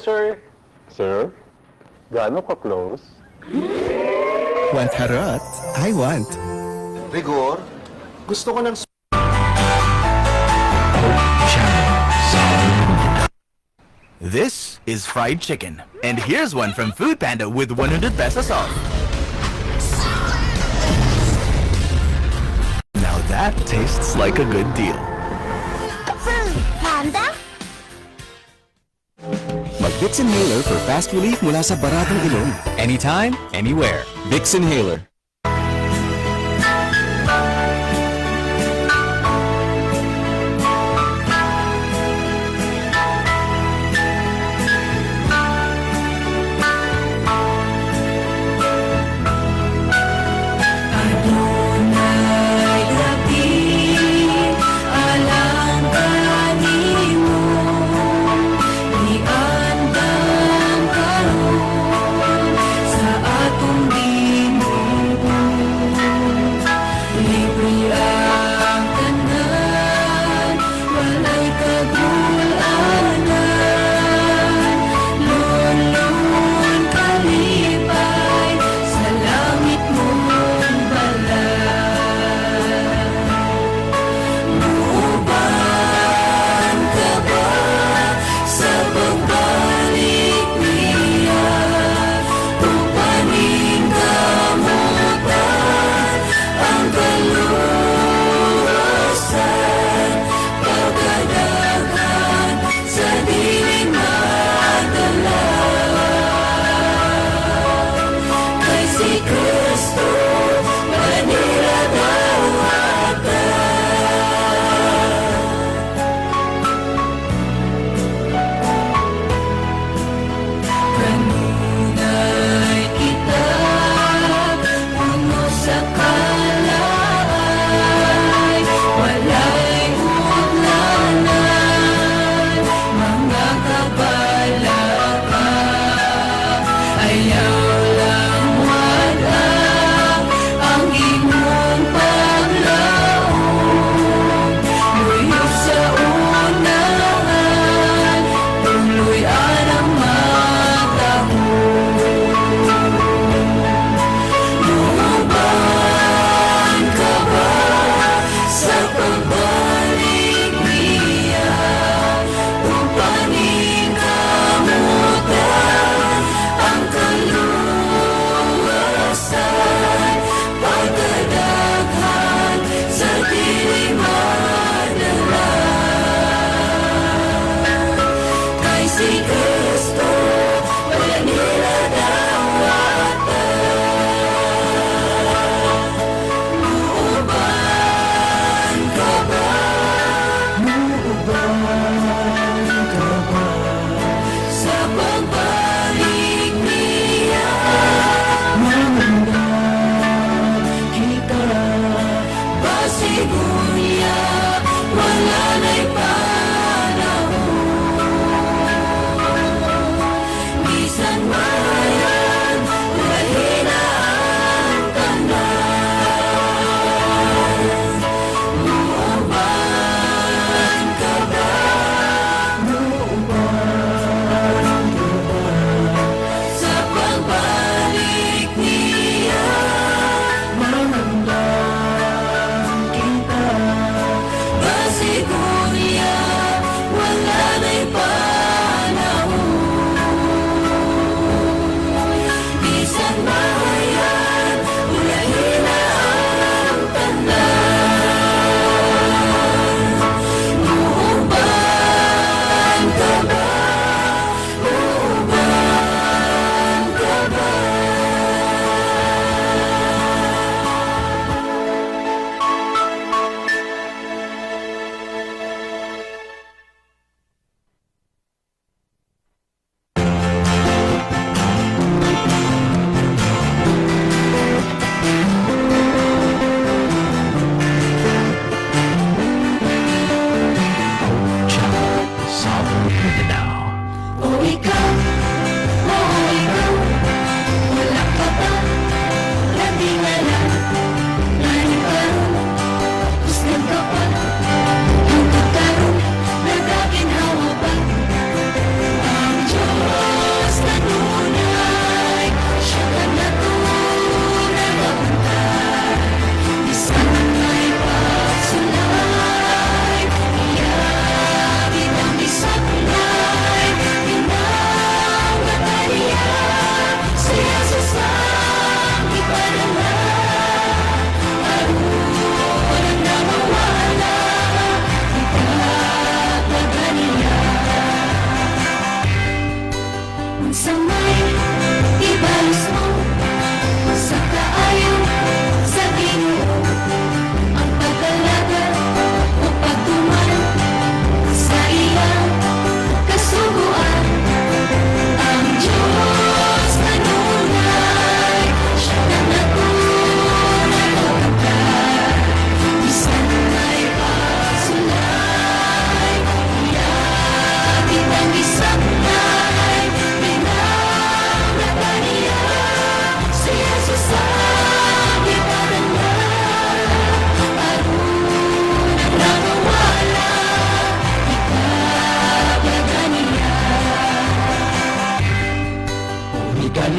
Sir. Sir? Gaano ka close? Want harot? I want. Rigor, gusto ko ng This is fried chicken. And here's one from Food Panda with ₱100 off. Now that tastes like a good deal. Food Panda? Mag Vicks Inhaler for fast relief mula sa baratong ilong. Anytime, anywhere. Vicks Inhaler. Adunay dapit alang kanimo, giandam karon sa atong Ginoo.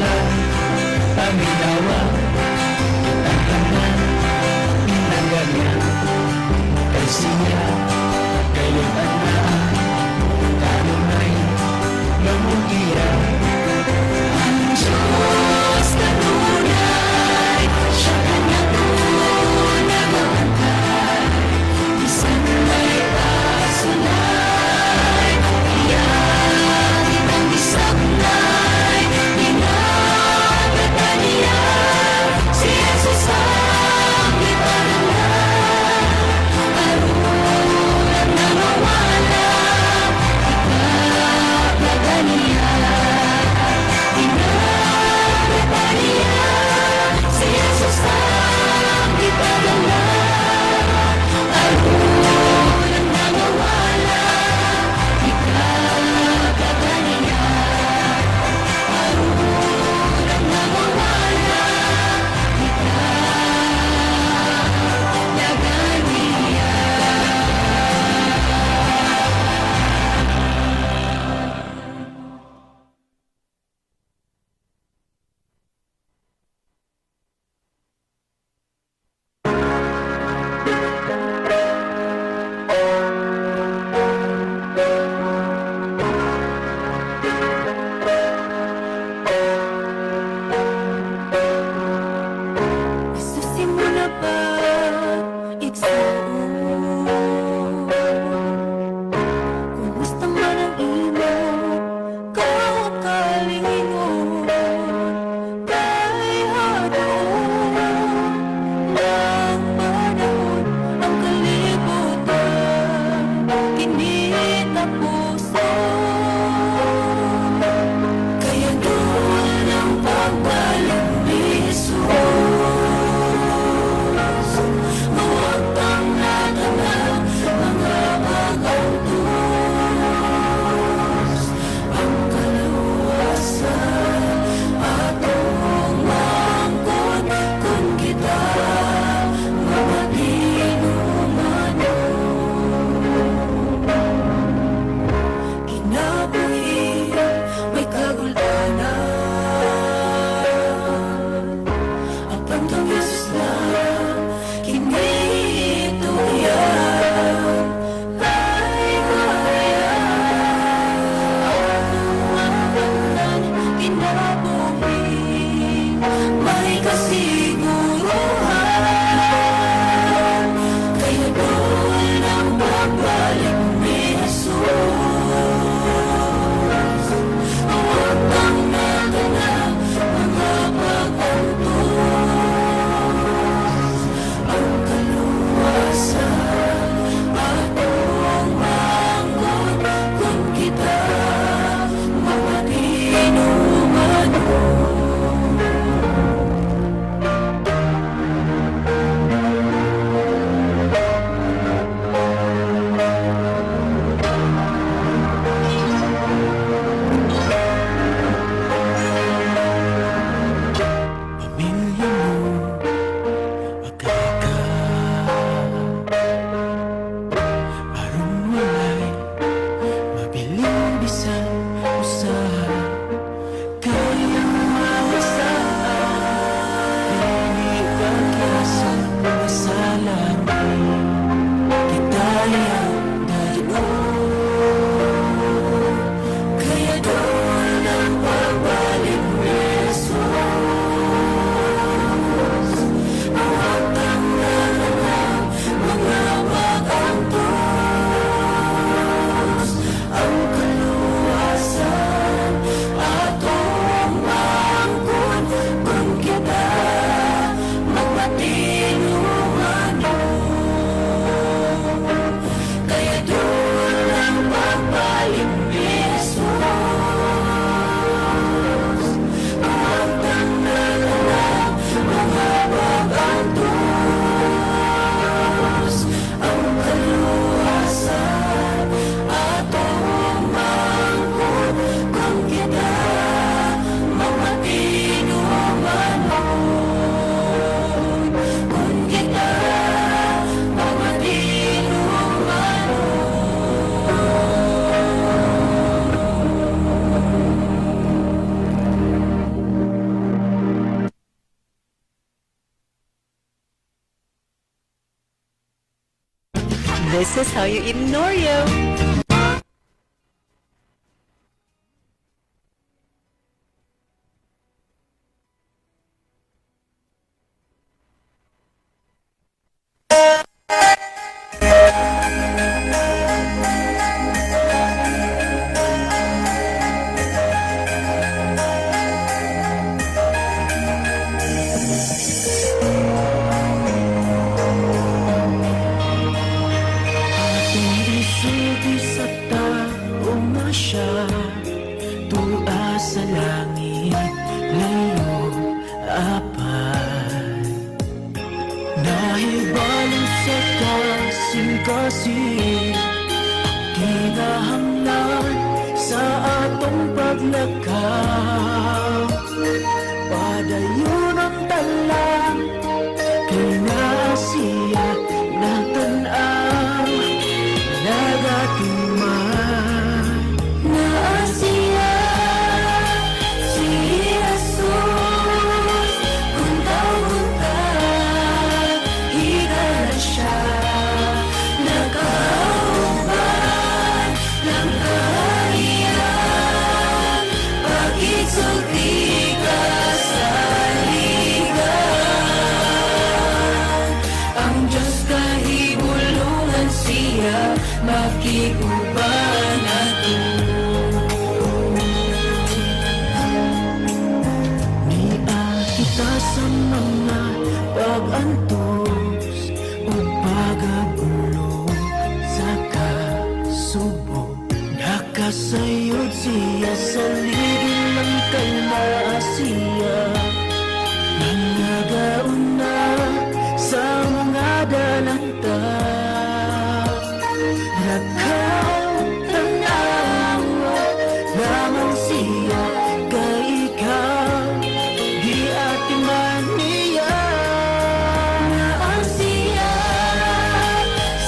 Sila paminawa. Kitang tanan pinangga niya. Kay siya gayon ang naa kanunay mamugiya. Ang Diyos kanunay, siya kanato nagabantay. Bisan may pasulay, iya kitang gisablay. Ginagatan niya, si Jesus ang gipadala. Aron ang mawala, ikaplaga niya. This is how you eat an Oreo. Atong isulti sa tao nga siya tua sa langit layo apan nahibalo sa kasing-kasing kinahanglan sa atong paglakaw. Padayonon ta lang kay naa siya nagtan-aw, nagatiman. Naa siya, si Jesus. Kung tawgon ta, higala siya. Nakauban ng kaharian. Pakigsulti kasaligan. Ang Diyos kahibulungan siya, makig-uban nato. Niagi ta sa mga pag-antos ug pagagulo sa kasubo. Nakasayod siya sa ligin lang kay naa siya. Nangagauna sa mga dalanta. Lakaw tanawa lamang siya kay ikaw giatiman niya. Naa siya,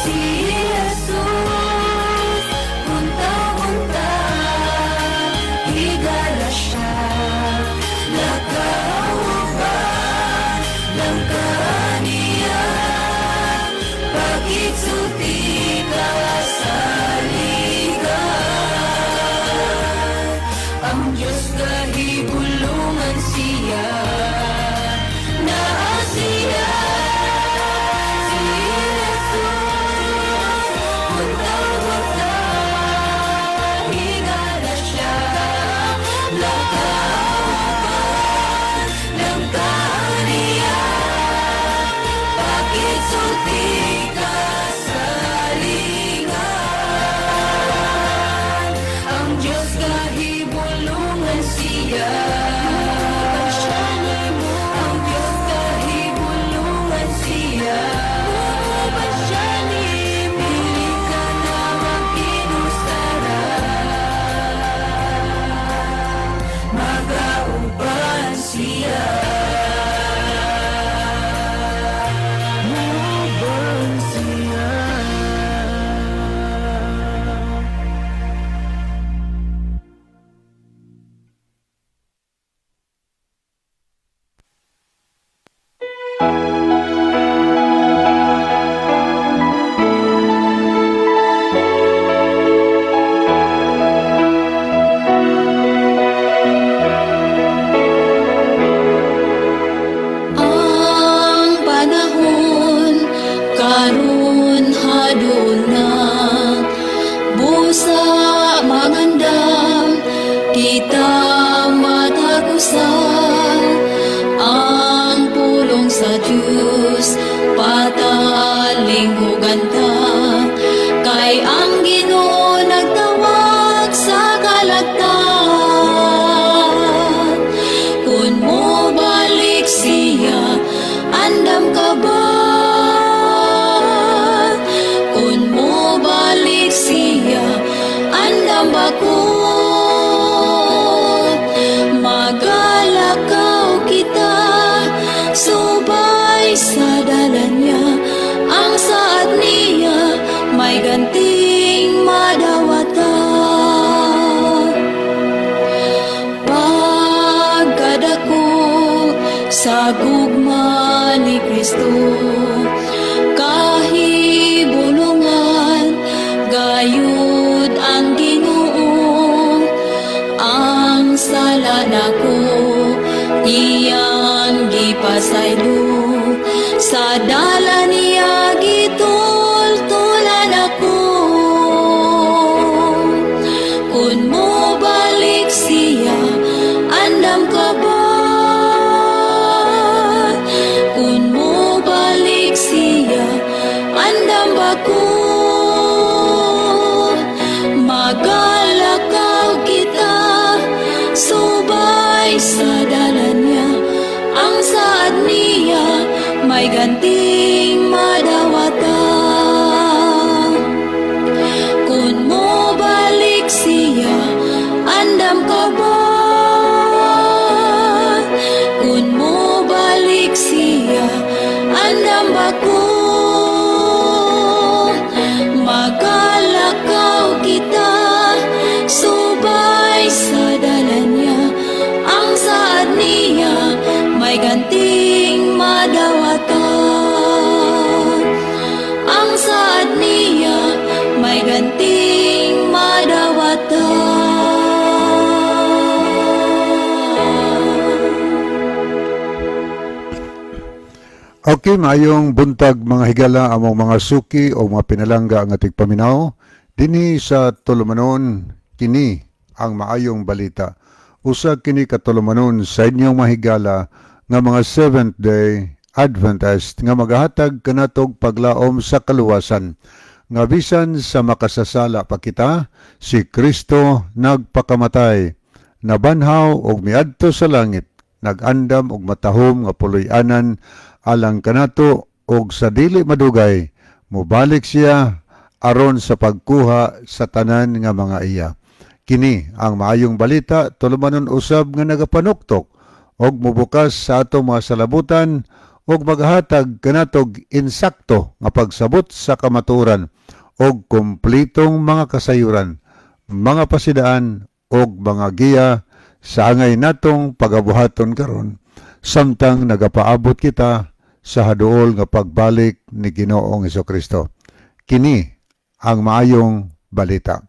si Jesus. Kung tawgon ta, higala siya. Nakauban lang kaniya. Pakigsulti kasaligan. Ang Diyos kahibulungan siya. Naa siya, si Jesus. Kung tawgon ta, higala siya. Nakauban ng kaharian. Pakigsulti kasaligan. Ang Diyos kahibulungan siya. Ang Diyos kahibulungan siya. Dili ka na maghinulsara. Magauban siya. Muuban siya. Ang panahon karon hadol na, busa mangandam kita matag usa. Ang pulong sa Dios patalinghugan ta kay ang Ginoo nagtawag sa kalagtan. Kung mobalik siya, andam ka ba? Kung mobalik siya, andam ba ko? Magalakaw kita subay sa dalan niya. Ang saad niya may ganting madawatan. Pagkadako sa gugma ni Kristo, kahibulungan. Sala nako iyang gipasaylo. Sa dala niya gitultulan ako. Kung mo balik siya, andam ka ba? Kung mo balik siya, andam ba ko? Magalakaw kita subay sa dala niya. Ang saad niya may ganting madawatan. Kung mo balik siya, andam ka ba? Kung mo balik siya, andam ba ko? Magalakaw kita subay sa dala niya. Ang saad niya may ganting madawatan. Ang saad niya may ganting madawatan. Okay, maayong buntag, mga higala, among mga suki o mga pinalangga nga tigpaminaw dinhi sa tulumanon. Kini ang Maayong Balita. Usa kini ka tulumanon sa inyong mahigala nga mga Seventh Day Adventist nga magahatag kanatog paglaom sa kaluwasan nga bisan sa makasasala pa kita, si Kristo nagpakamatay, nabanhaw og miadto sa langit, nagandam og matahom nga puloy-anan alang kanato, og sa dili madugay mobalik siya aron sa pagkuha sa tanan nga mga iya. Kini ang Maayong Balita, tulumanon usab nga nagapanuktok og mobukas sa ato mga salabutan og maghatag kanatog insakto nga pagsabot sa kamaturan og kumplitong mga kasayuran, mga pasidaan og mga giya sa angay natong pagabuhaton karon samtang nagapaabot kita sa haduol nga pagbalik ni Ginoong Kristo. Kini ang Maayong Balita.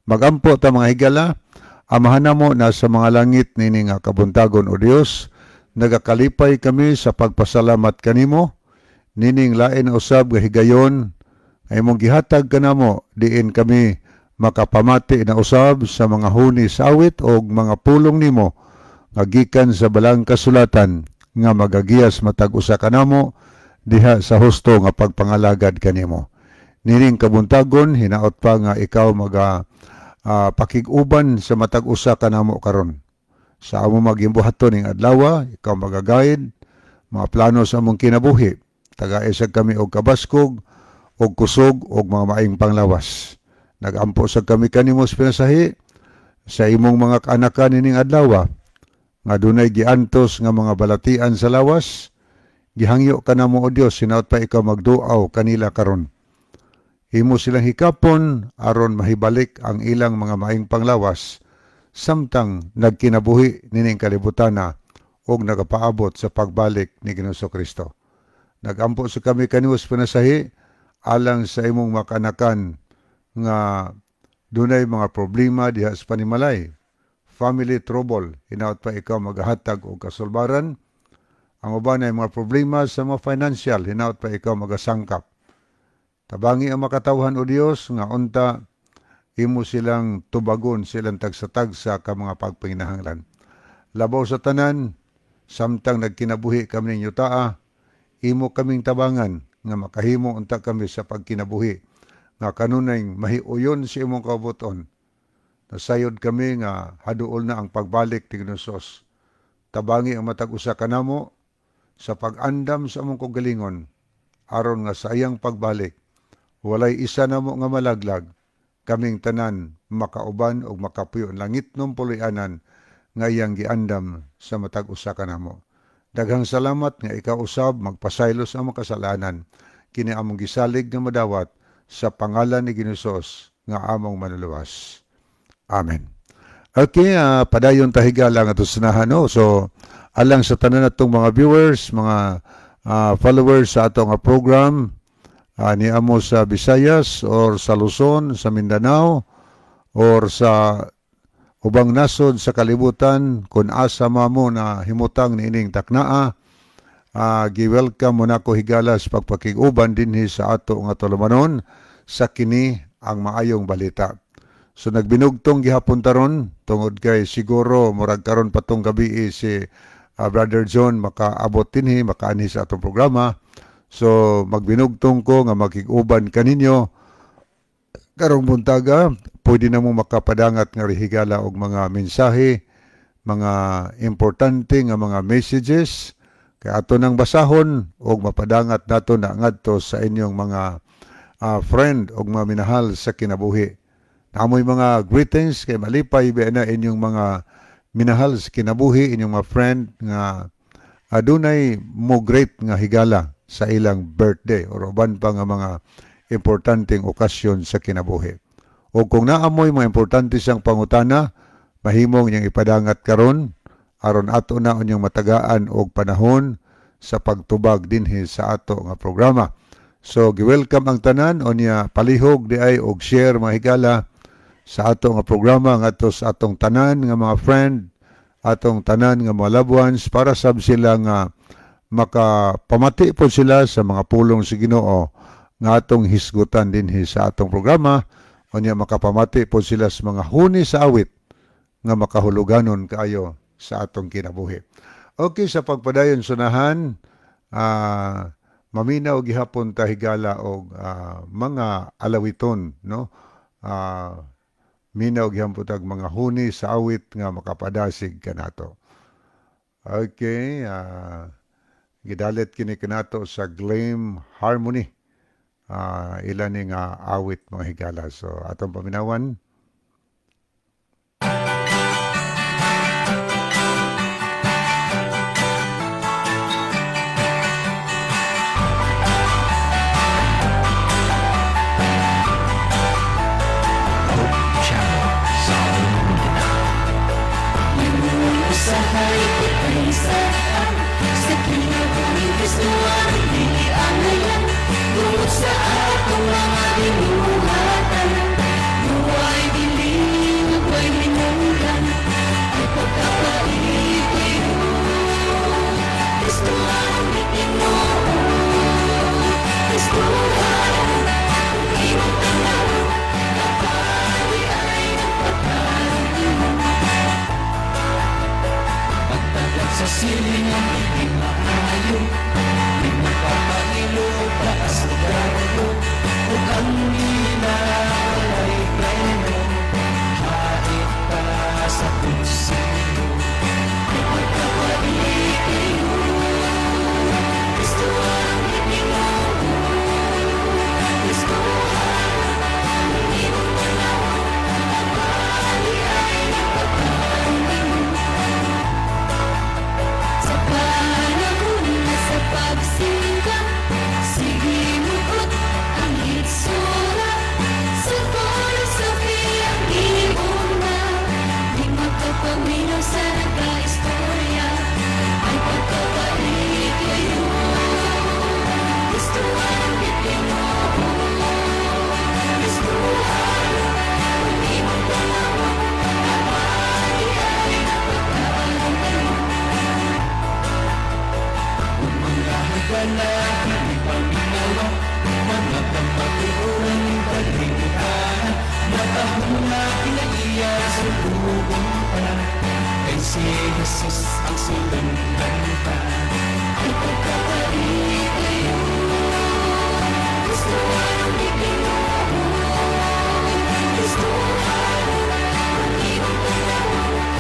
Magampo ta, mga higala. Amahan namo na sa mga langit, nini nga kabuntagon, O Dios, nagakalipay kami sa pagpasalamat kanimo nining lain usab nga higayon nga imong gihatag kanamo diin kami makapamati na usab sa mga huni sa awit o mga pulong nimo nga gikan sa Balaang Kasulatan nga magagiyas matag usa kanamo diha sa husto nga pagpangalagad kanimo. Nining kabuntagon, hinaot pa nga ikaw maga pakig-uban sa matag usa kanamo karon. Sa amo magimbuhaton ning adlaw, ikaw magagayid mga plano sa among kinabuhi. Tagai sad kami og kabaskog og kusog og mga maayong panglawas. Nagampo sa kami kanimo sa pinasahi sa imong mga kaanakan nining adlaw nga dunay giantos nga mga balatian sa lawas. Gihangyo kanamo, O Dios, hinaot pa ikaw magduaw kanila karon. Imo silang hikapon aron mahibalik ang ilang mga maayong panglawas samtang nagkinabuhi nining kalibutana og nagapaabot sa pagbalik ni Ginoong Kristo. Nagampo sa kami kanimo sa pinasahi alang sa imong makanakan nga dunay mga problema diha sa panimalay, family trouble, hinaot pa ikaw magahatag og kasulbaran. Ang uban ay mga problema sa mga financial, hinaot pa ikaw magasangkap. Tabangi ang makatawhan, O Dios, nga unta imo silang tubagon silang tagsa-tagsa ka mga pagpanginahanglan. Labaw sa tanan, samtang nagkinabuhi kami ninyo taa, imo kaming tabangan nga makahimo unta kami sa pagkinabuhi nga kanunay mahiuyon sa imong kabubut-on. Nasayod kami nga haduol na ang pagbalik ni Ginoong. Tabangi ang matag usa kanamo sa pag-andam sa among kaugalingon aron nga sa iyang pagbalik walay isa namo nga malaglag, kaming tanan makauban og makapuyo langitnong puloy-anan nga iyang giandam sa matag usa kanamo. Daghang salamat nga ikaw usab magpasaylo sa among kasalanan. Kini among gisalig nga madawat sa pangalan ni Ginoong nga among Manluluwas. Amen. Okay, padayon ta, higala, nga sanahan, no. So alang sa tanan natong mga viewers, mga followers sa ato nga program niamo sa Visayas or sa Luzon, sa Mindanao or sa Ubang nasod sa kalibutan kung asa mamo na himutang niining taknaa, gi-welcome mo nako, higala, sa pagpakig-uban dinhi sa ato nga tulumanon sa kini ang maayong balita. So nagbinugtong gihapon taron tungod kay siguro murag karon patong gabi si Brother John makaabot dinhi, makaanhi sa atong programa. So magbinugtong ko nga makig-uban kaninyo karong buntaga. Pwede na mo makapadangat nga higala og mga mensahe, mga importante nga mga messages kay ato nang basahon og mapadangat nato na ngadto sa inyong mga friend og mga minahal sa kinabuhi. Namoy mga greetings kay malipay ba na inyong mga minahal sa kinabuhi, inyong mga friend nga adunay mo great nga higala sa ilang birthday or uban pa nga mga importanteng okasyon sa kinabuhi. O kung naamoy mga importante siyang pangutana, mahimong niyang ipadangat karon aron ato na unyong matagaan og panahon sa pagtubag dinhi sa ato nga programa. So gi-welcome ang tanan unya, palihog di ay og share, mga higala, sa ato nga programa ngadto sa atong tanan nga mga friend, atong tanan nga mga loved ones para sab sila nga makapamati po sila sa mga pulong sa Ginoo nga atong hisgutan dinhi sa atong programa. Unya makapamati po sila sa mga huni sa awit nga makahuluganon kaayo sa atong kinabuhi. Okay, sa pagpadayon sunahan, maminaw gihapon ta, higala, og mga alawiton, no? Minaw gihapon tag mga huni sa awit nga makapadasig kanato. Okay, gidalit kini kanato sa Gleam Harmony. Ilan ni nga awit, mga higala. So atong paminawan. Hope Channel, Southern Mindanao. Usahay kitay sa kinabuhi, Kristo ang dili angayan tungod sa atong mga binuhatan. Duway dili ug hinungdan ay pagkapait kayo. Kristo ang Ginoo, Kristo ang imong tanaw, kapali ay nagpakaroon. Pagtagad sa siling ang hindi maayo, di magpapailo, taas lugaryo, ug ang nila walay preno, hait pa sa kutsilyo. Pagkapait kayo. Kristo ang Ginoo, Kristo ang imong tanaw, kapali ay nagpakaroon. Sa panahon na sa pagsingkap, sige mukot ang hitsura. Sa philosophy ang giuna, di makapaminaw sa nagka-istorya. Ay pagkapait kayo. Kristo ang Ginoo, Kristo ang imong tanaw, kapali ay nagpakaroon. Mga higala, di paminawa, mga kamatuoran, kalimutan, matahong kinaiya sa lubong pa, kay si Jesus ang sulundan ta. Ay pagkapait kayo. Kristo ang Ginoo, Kristo ang imong tanaw,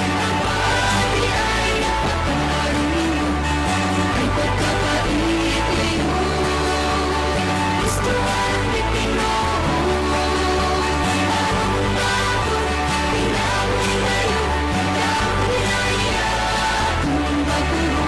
kapali ay nagpakaroon. Ay pagkapait kayo. Kristo ang Ginoo, aron mabot kinabuhi ngayon, kahinaya kung baguho.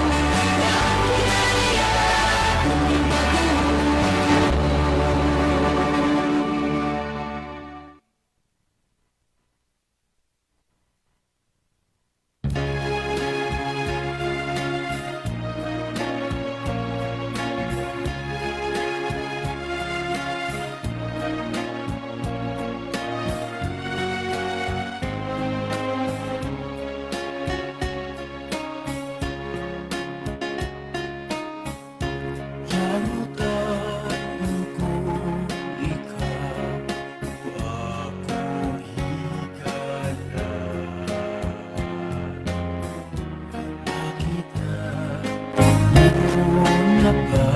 Na ba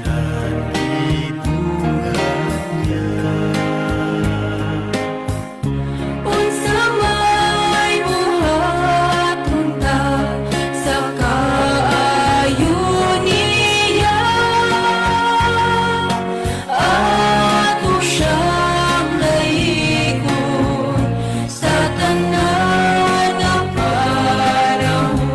tanan gibuhat niya? Unsa may buhaton ta sa kaayo niya? Ato siyang laygon sa tanan nga panahon.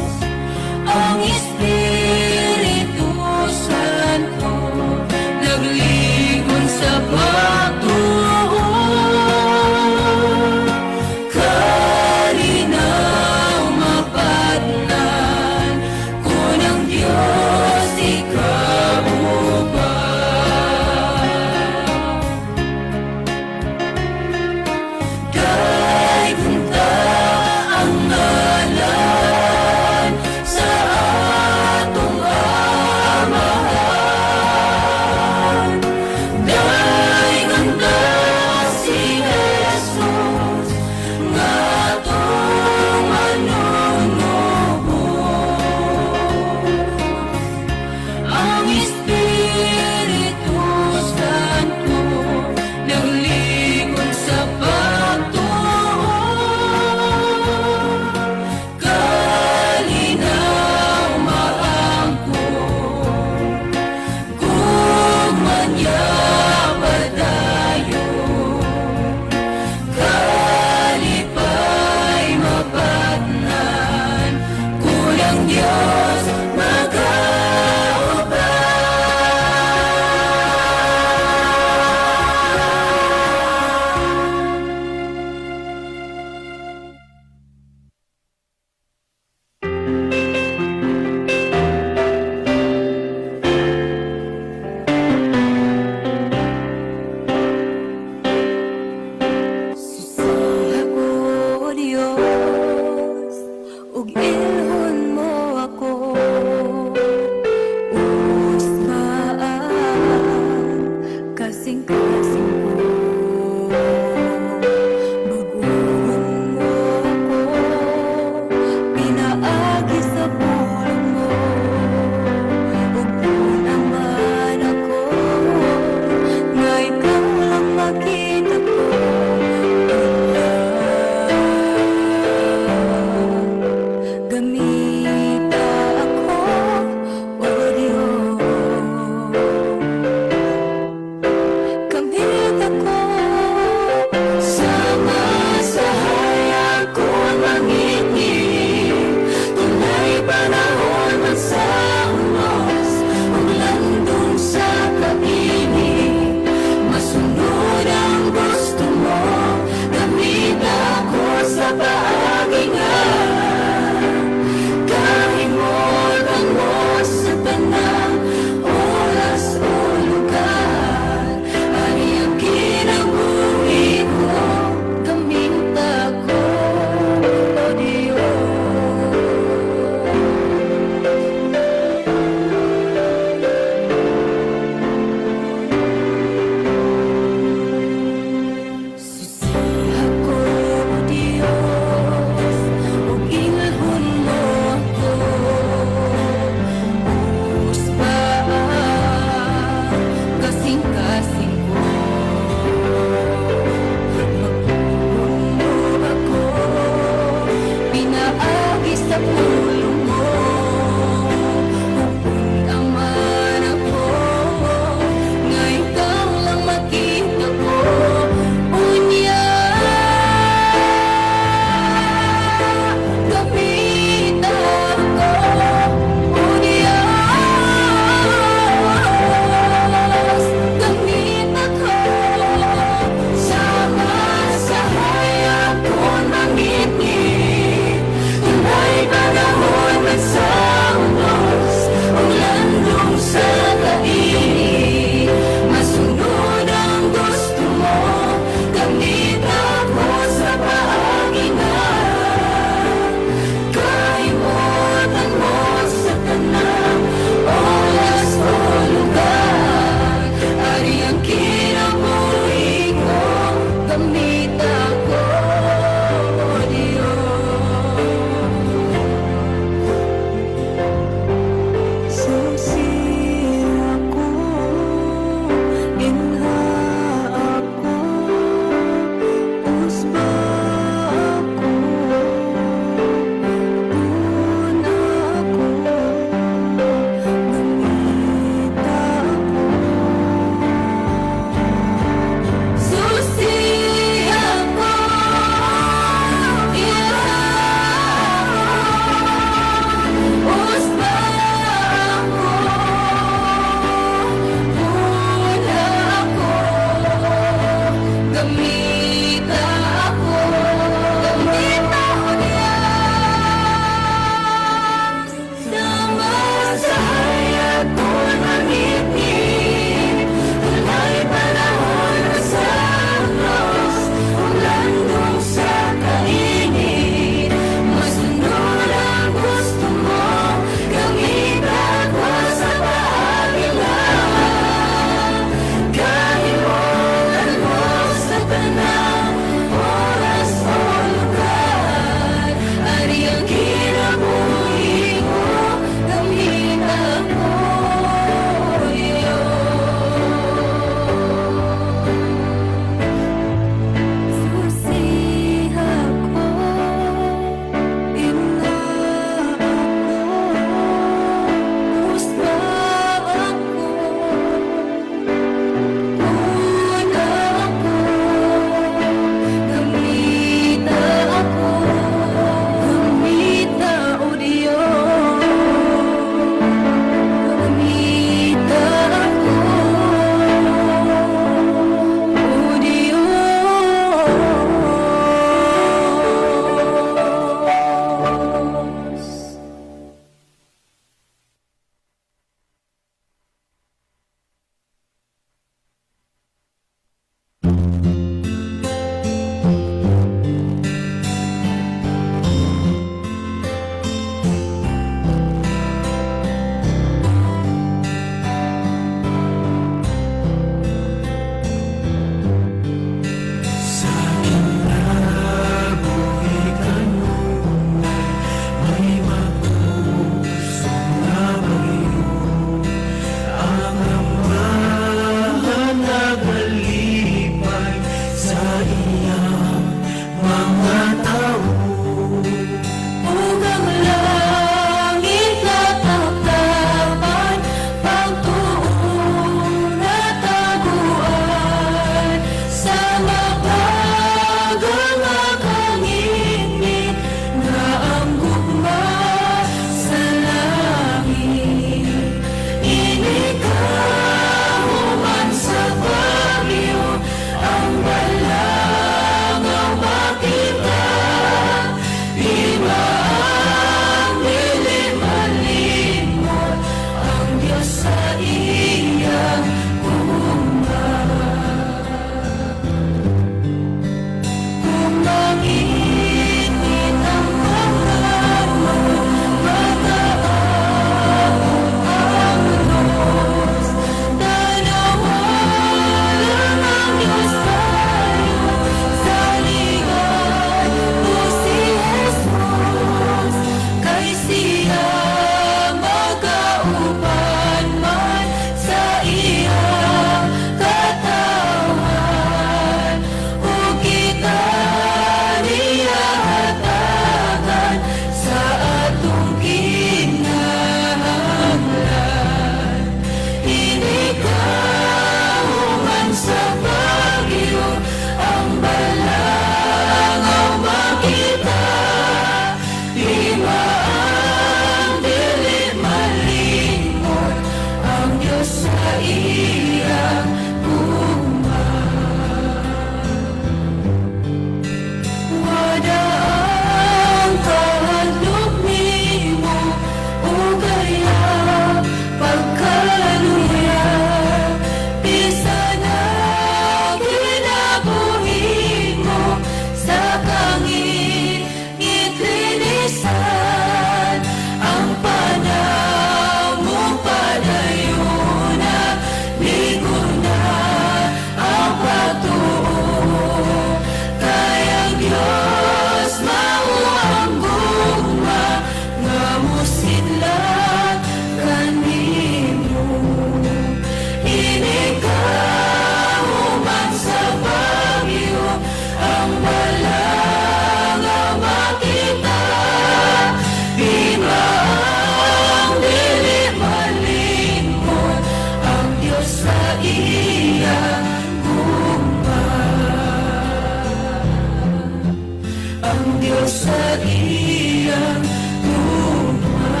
Diyos sa iyang gugma.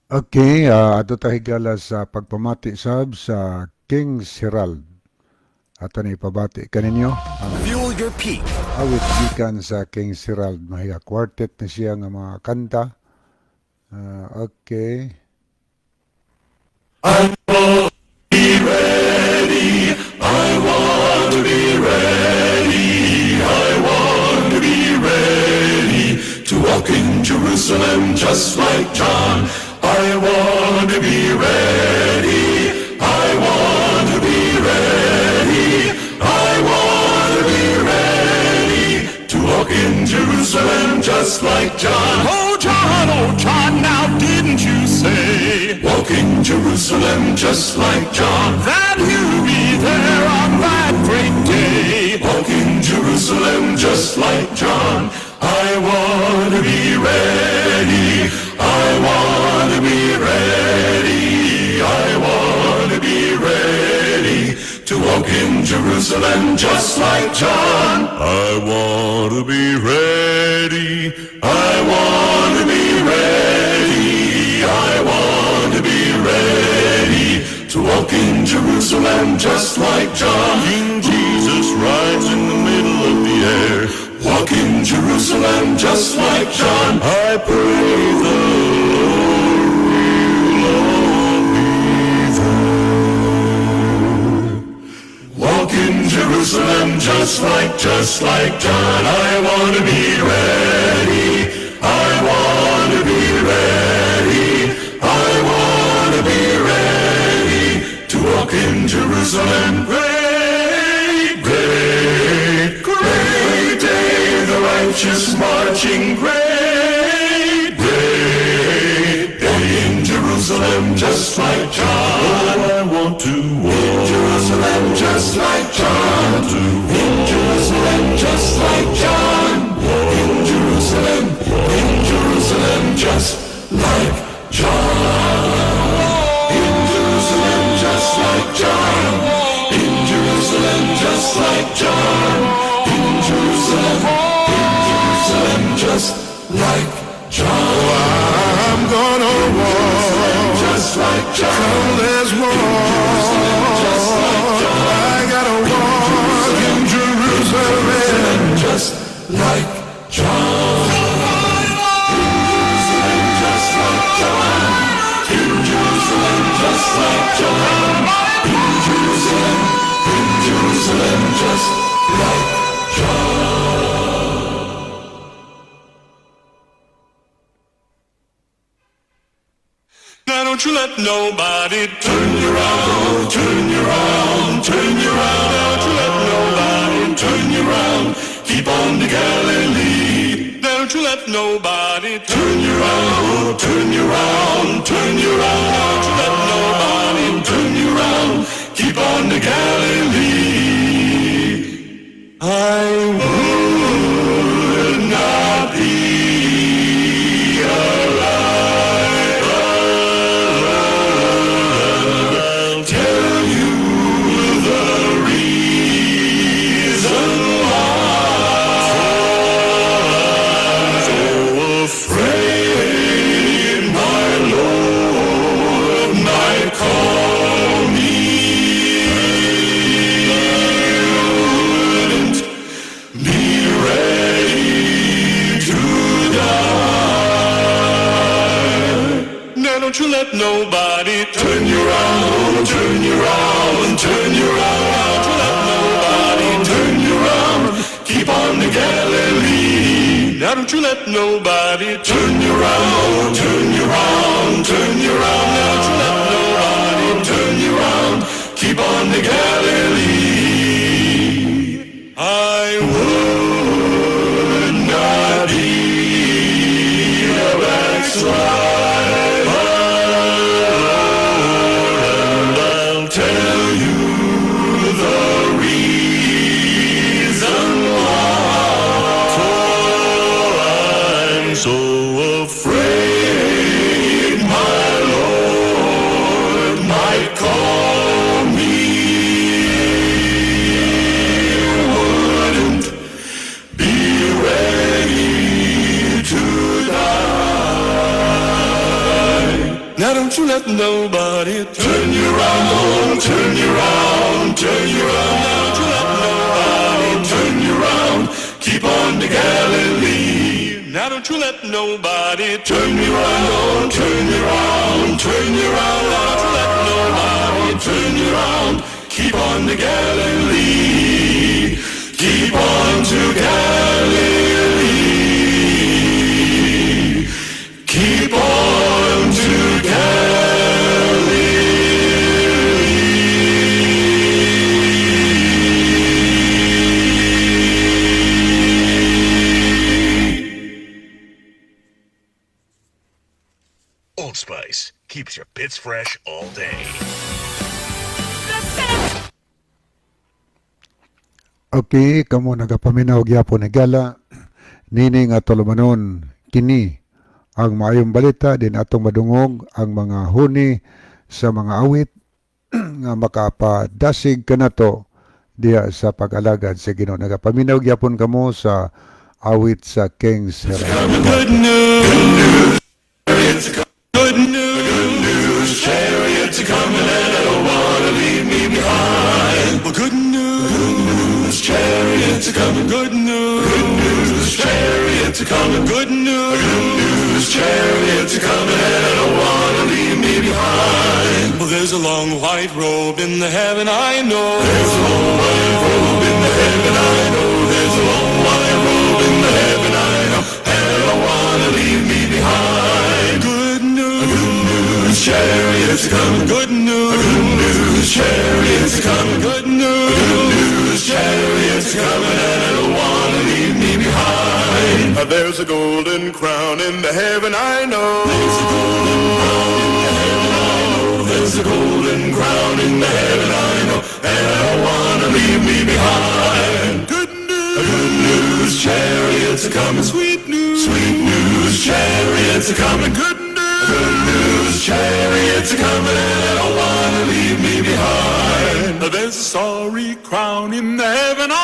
Okay, adto ta, higala, sa pagpamati sab sa King's Herald. Ato ni ipabati kaninyo ang Fuel your peak. Awit gikan sa King's Herald. Mahiga quartet na siya nga mga kanta. Okay. Be ready. I want to be ready. I want to be ready to walk in Jerusalem just like John. I want to be ready. I want to be ready. I want to be ready to walk in Jerusalem just like John. Oh John, now didn't you say? Walk in Jerusalem just like John. That you'll be there on that great day. Walk in Jerusalem just like John. I want to be ready. I want to be ready. I want to be ready to walk in Jerusalem just like John. I want to be ready. I want to be ready. I want to be ready to walk in Jerusalem just like John. King Jesus rides in the middle of the air. Walk in Jerusalem just like John. I pray the Lord will all be there. Walk in Jerusalem just like John. I want to be ready. I want to be ready. I want to be ready to walk in Jerusalem. Great, great, great day, the righteous marching. Great, great day in Jerusalem, just like John. I want to walk in Jerusalem, just like John. In Jerusalem, just like John. In Jerusalem, just like John. In Jerusalem, just like John. In Jerusalem, just like John. In Jerusalem, just like John. I'm gonna walk just like John. There's more. Just like John. I gotta walk in Jerusalem. Just like John. In Jerusalem, just like John. In Jerusalem, just like John. In Jerusalem, just like John. Now don't you let nobody turn you round, turn you round, turn you round. Don't you let nobody turn you round. Keep on to Galilee. Don't you let nobody turn you round, turn you round, turn you round. Don't you let nobody turn you round. Keep on to Galilee. I would not be alive. I'll tell you the reason why. I'm so afraid my Lord might call me. Wouldn't be ready to die. Now don't you let nobody turn you round, turn you round, turn you round. Don't you let nobody turn you round. Keep on to Galilee. Now don't you let nobody turn you round, turn you round, turn you round. Now don't you let nobody turn you round. Keep on to Galilee. I would not be a backslider, and I'll tell you the reason why. For I'm so afraid my Lord might call me. Wouldn't be ready to die. Now don't you let nobody turn you round, turn you round, turn you round. Now don't you let nobody turn you round. Keep on to Galilee. Now don't you let nobody turn you round, turn you round, turn you round. Now don't you let nobody turn you round. Keep on to Galilee. Keep on to Galilee. Keep on to Galilee. Old Spice keeps your bits fresh all day. Okay, kamo nagapaminaw gyapon ni gala nini nga tulumanon, kini ang maayong balita din atong madungog ang mga huni sa mga awit nga makapadasig kanato diha sa pag-alagad sa Ginoo. Nagapaminaw gyapon kamo sa awit sa King's Herald. Good news. Good news. Good news. Chariots are coming and I don't wanna leave me behind. Well, good news. Good news. Chariots are coming. Good news. Good news. Chariots are coming. Good news. Good news. Chariots are coming and I don't wanna leave me behind. Well, there's a long white robe in the heaven I know. There's a long white robe in the heaven I know. There's a long white robe in the heaven I know. And I don't wanna leave me behind. Good news. Good news. Chariots are coming. Good news. Good news. Chariots are coming. Good news. Good news. Chariots are coming. And I don't wanna leave me behind. There's a golden crown in the heaven I know. There's a golden crown in the heaven I know. There's a golden crown in the heaven I know. And I don't wanna leave me behind. Good news. Good news. Chariots are coming. Sweet news. Sweet news. Chariots are coming. Good news. Good news. Chariots are coming. And I don't wanna leave me behind. There's a sorry crown in the heaven I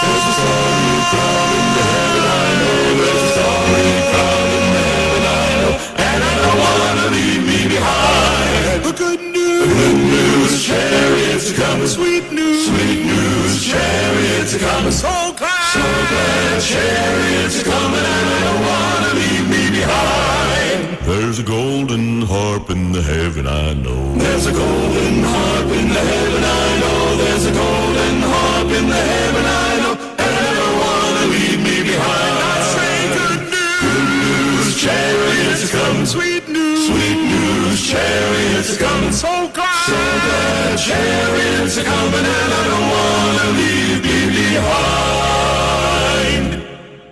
There's a sorry crown in the heaven I know. There's a sorry crown in the heaven I know. And I don't wanna leave me behind. Good news. Good news. Chariots are coming. Sweet news. Sweet news. Chariots are coming. So glad. So glad. Chariots are coming. And I don't wanna leave me behind. There's a golden harp in the heaven I know. There's a golden harp in the heaven I know. There's a golden harp in the heaven I know. And I don't wanna leave me behind. I say good news. Good news. Chariots are coming. Sweet news. Sweet news. Chariots are coming. So glad. So glad. Chariots are coming. And I don't wanna leave me behind.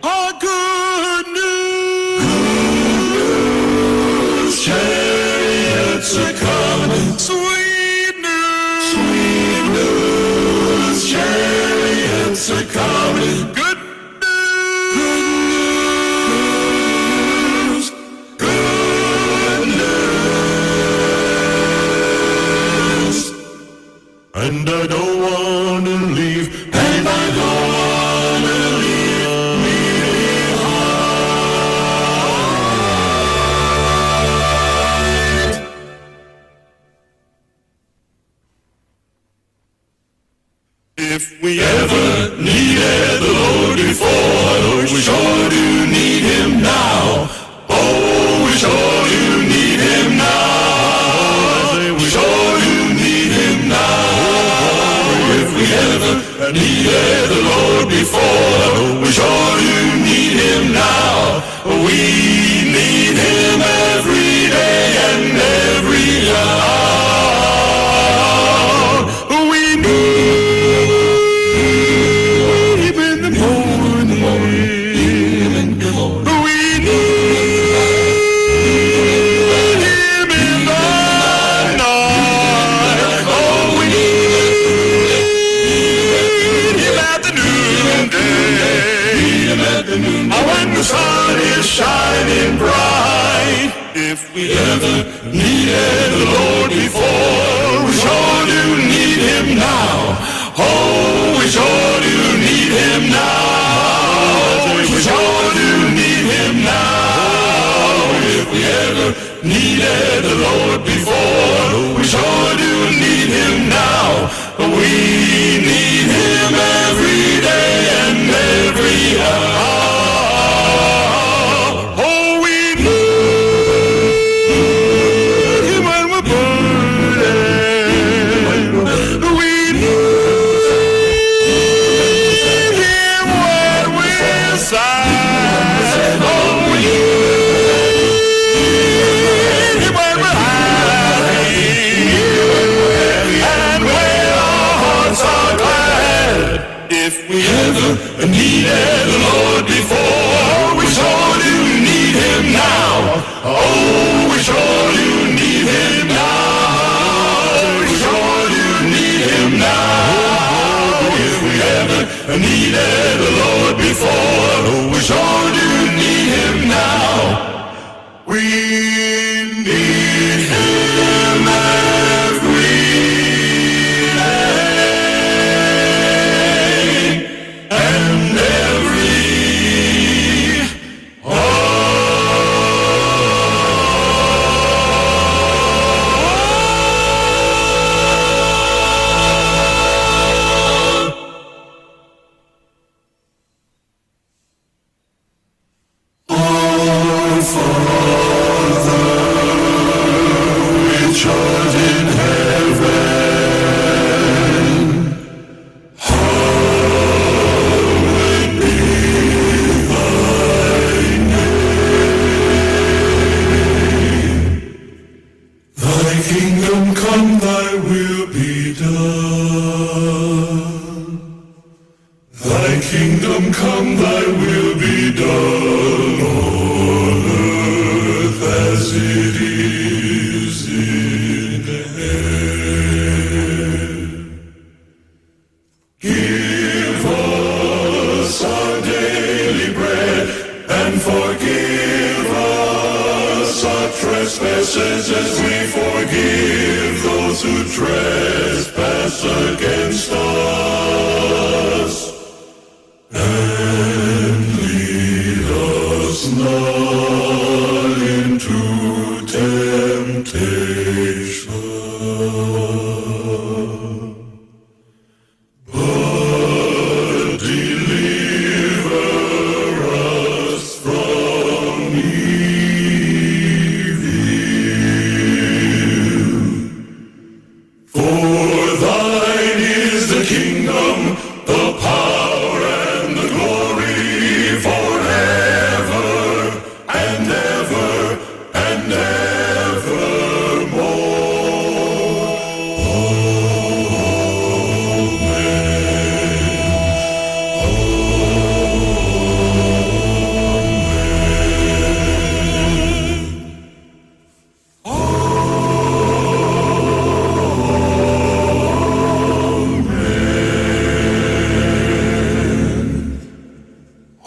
Oh, good news. Good news. Chariots are coming. Sweet news. Sweet news. Chariots are coming. Good news. Good news. And I don't wanna leave. And I don't wanna leave me behind. If we ever needed the Lord before, we sure do need him now. Oh, we sure do need him now. We sure do need him now. If we ever needed the Lord before, we sure do need him now. We need him every day and every hour. We need him in the morning. We need him in the night. Oh, we need him at the noonday. Oh, when the sun is shining bright. If we ever needed the Lord before, we sure do need him now. Oh, we sure do need him now. We sure do need him now. If we ever needed the Lord before, we sure do need Him now. We need Him every day and every hour. Oh, we need Him when we're burdened. We need Him when we're sad. Oh, we need Him when we're happy and when our hearts are glad. If we ever needed the Lord before, we sure do need Him now. Oh, we sure do need Him now. We sure do need Him now. If we ever needed the Lord before, we sure do need Him now. We need Him every day and every hour. Our Father, which art in heaven, hallowed be thy name. Thy kingdom come, thy will be done. Thy kingdom come, thy will be done on earth as it is in heaven. Give us our daily bread and forgive us our trespasses as we forgive those who trespass against us. And lead us not into temptation, but deliver us from evil. For thine is the kingdom, the power, and the glory forever and ever and evermore. Amen.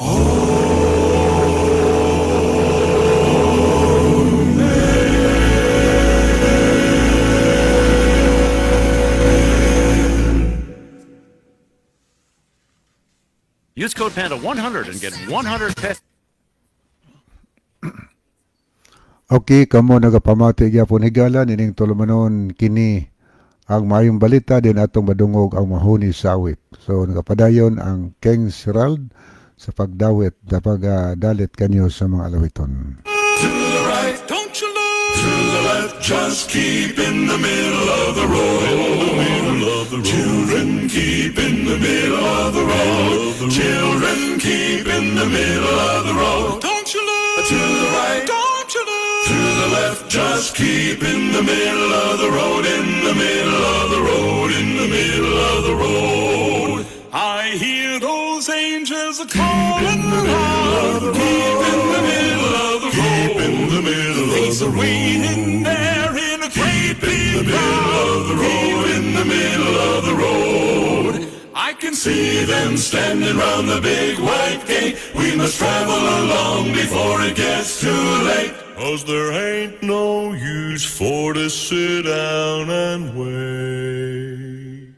Amen. Use code PANDA100 and get 100 pesos. Okay, kamo nagapamati gyapon higala nining tulumanon, kini ang Maayong Balita din atong madungog ang mahuni sa awit. So nagapadayon ang King Gerald sa pagdawit sa pagdalit kanyo sa mga alawiton. To the right, don't you look. To the left, just keep in the middle of the road. In the middle of the road. Children, keep in the middle of the road. Children, keep in the middle of the road. Don't you look. To the right, don't you look. To the left, just keep in the middle of the road. In the middle of the road. In the middle of the road. I hear those angels a calling loud. Keep in the middle of the road. Keep in the middle of the road. Waiting there in a great big crowd. Of the road. In the middle of the road. I can see them standing round the big white gate. We must travel along before it gets too late. 'Cause there ain't no use for to sit down and wait.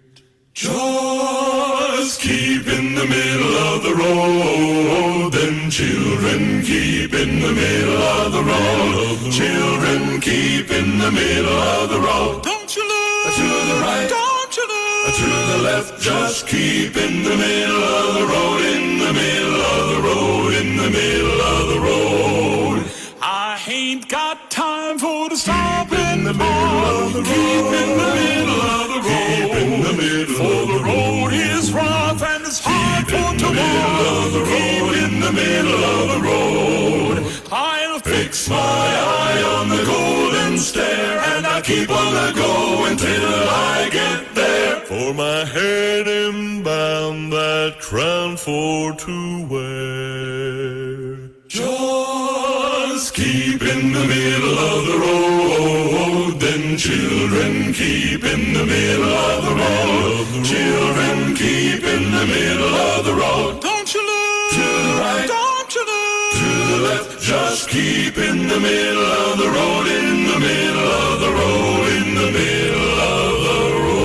Just keep in the middle of the road, then Then children, keep in the middle of the road. Children, keep in the middle of the road. Don't you look to the right, don't you look to the left. Just keep in the middle of the road, in the middle of the road, in the middle of the road. I ain't got time for to stop in the middle of the road. Keep in the middle of the road. Keep in the middle For of the the road is rough and it's hard for to middle walk. of the road, in the middle of the road. I'll fix my eye on the golden stair, and I keep on the go until I get there. For my head am bound that crown for to wear. Just keep in the middle of the road, then children, keep in the middle of the road. Children, keep in the middle of the road. Don't you look to the right, don't you look to the left. Just keep in the middle of the road, in the middle of the road, in the middle of the road.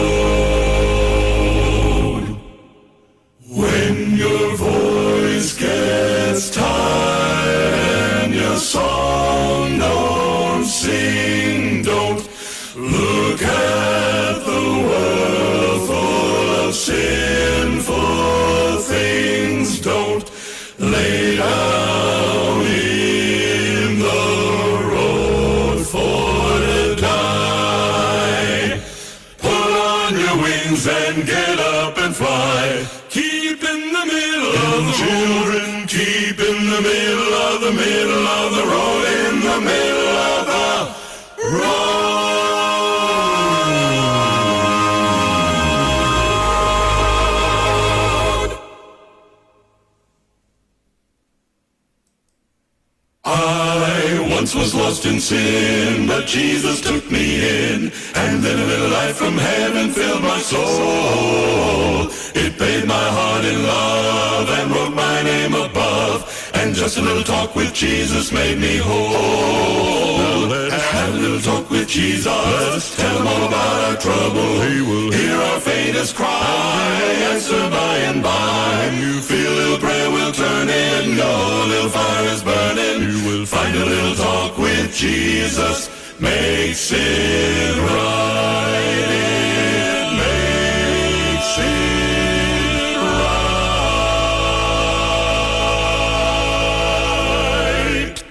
When your voice gets tired and your song don't sing, don't look at the world full of sinful things. Don't lay down in the road for to die. Put on your wings and get up and fly. Keep in the middle of the children, keep in the middle of the middle of the road, in the middle of the road. I once was lost in sin, but Jesus took me in, and then a little light from heaven filled my soul. It bathed my heart in love and wrote my name above, and just a little talk with Jesus made me whole. Now let us have a little talk with Jesus. Tell him all about our trouble. He will hear our faintest cry, answer by and by. You feel a little prayer will turn in, no little fire is burning. You will find a little talk with Jesus makes it right. It makes it right.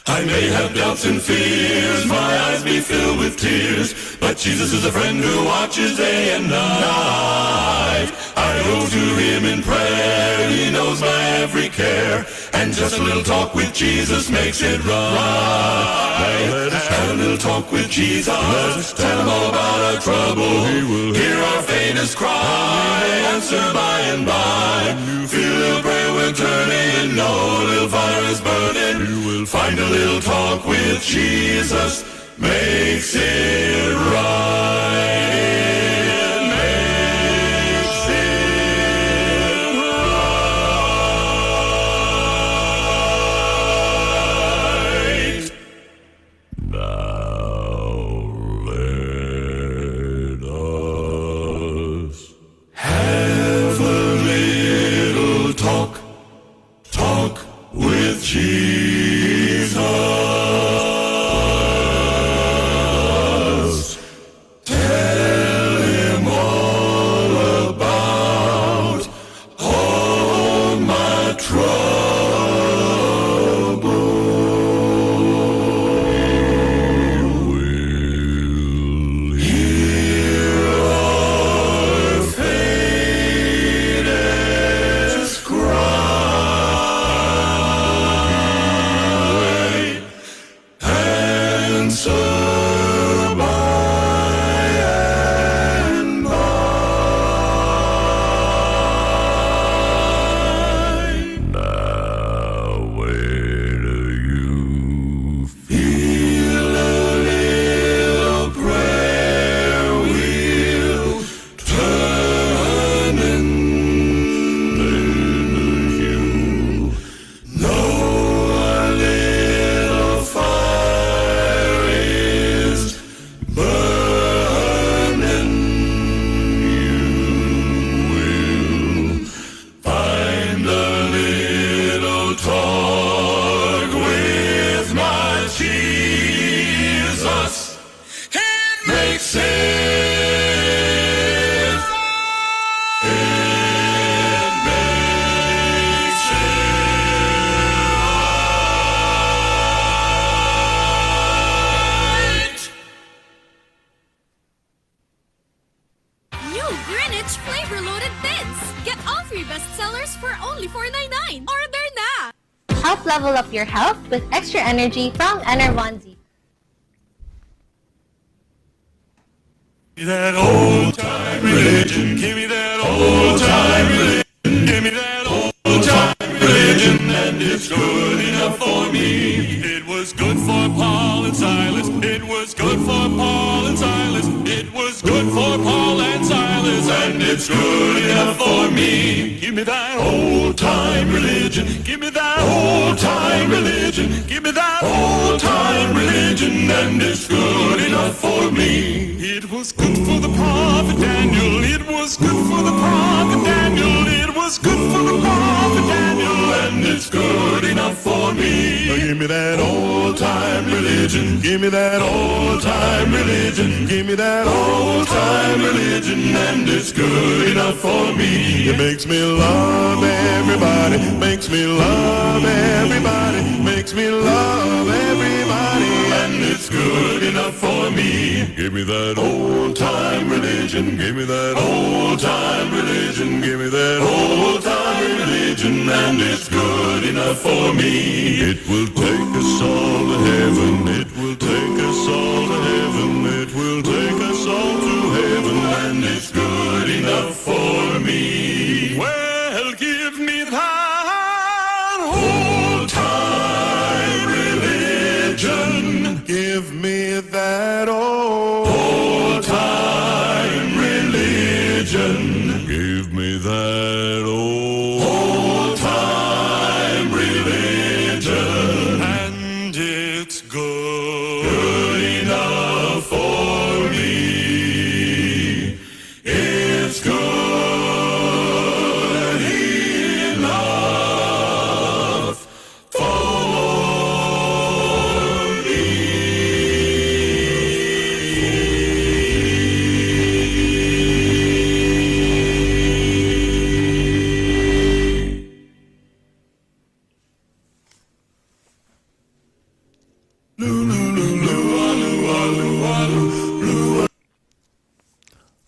I may have doubts and fears, my eyes be filled with tears, but Jesus is a friend who watches day and night. I go to him in prayer, he knows my every care, and just a little talk with Jesus makes it right. Let us have a little talk with Jesus, tell him all about our trouble. He will hear our faintest cry, answer by and by. Feel a little prayer will turn in, no little fire is burning. You will find a little talk with Jesus makes it right. It makes it right. Now let us have a little talk, talk with Jesus. Tell Help level up your health with extra energy from Enervon Z. Give me that old time religion. Give me that old time religion. Give me that old time religion, and it's good enough for me. It was good for Paul and Silas. It was good for Paul and Silas. It was good for Paul and Silas, and it's good enough for me. Give me that old time religion. Give me that old time religion. Give me that old time religion, and it's good enough for me. It was good for the prophet Daniel. It was good for the prophet Daniel. It was good for the prophet Daniel, and it's good enough for me. Give me that old time religion. Give me that old time religion. Give me that old time religion, and it's good enough for me. It makes me love everybody. Makes me love everybody. Makes me love everybody, and it's good enough for me. Give me that old time religion. Give me that old time religion. Give me that old time religion, and it's good enough for me. It will take us all to heaven. It will take us all to heaven. It will take us all to heaven, and it's good enough for me. Well, give me that old time religion. Give me that old time religion. Give me that old time religion. And it's good enough for me. It's good enough for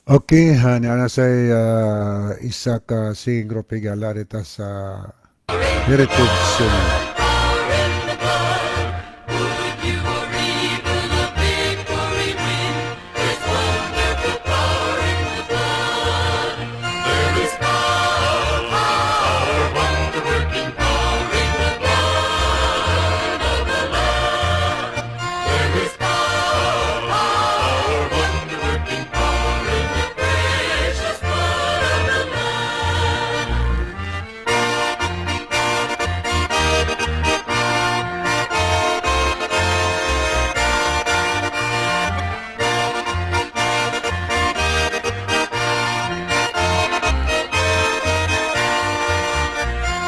Okay, ha, niana say isa ka singing group higala rita sa Heritage Center.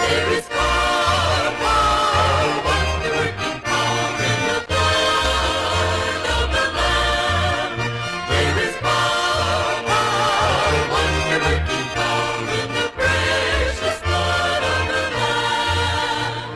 There is power, power, wonder-working power in the blood of the Lamb. There is power, power, wonder-working power in the precious blood of the Lamb.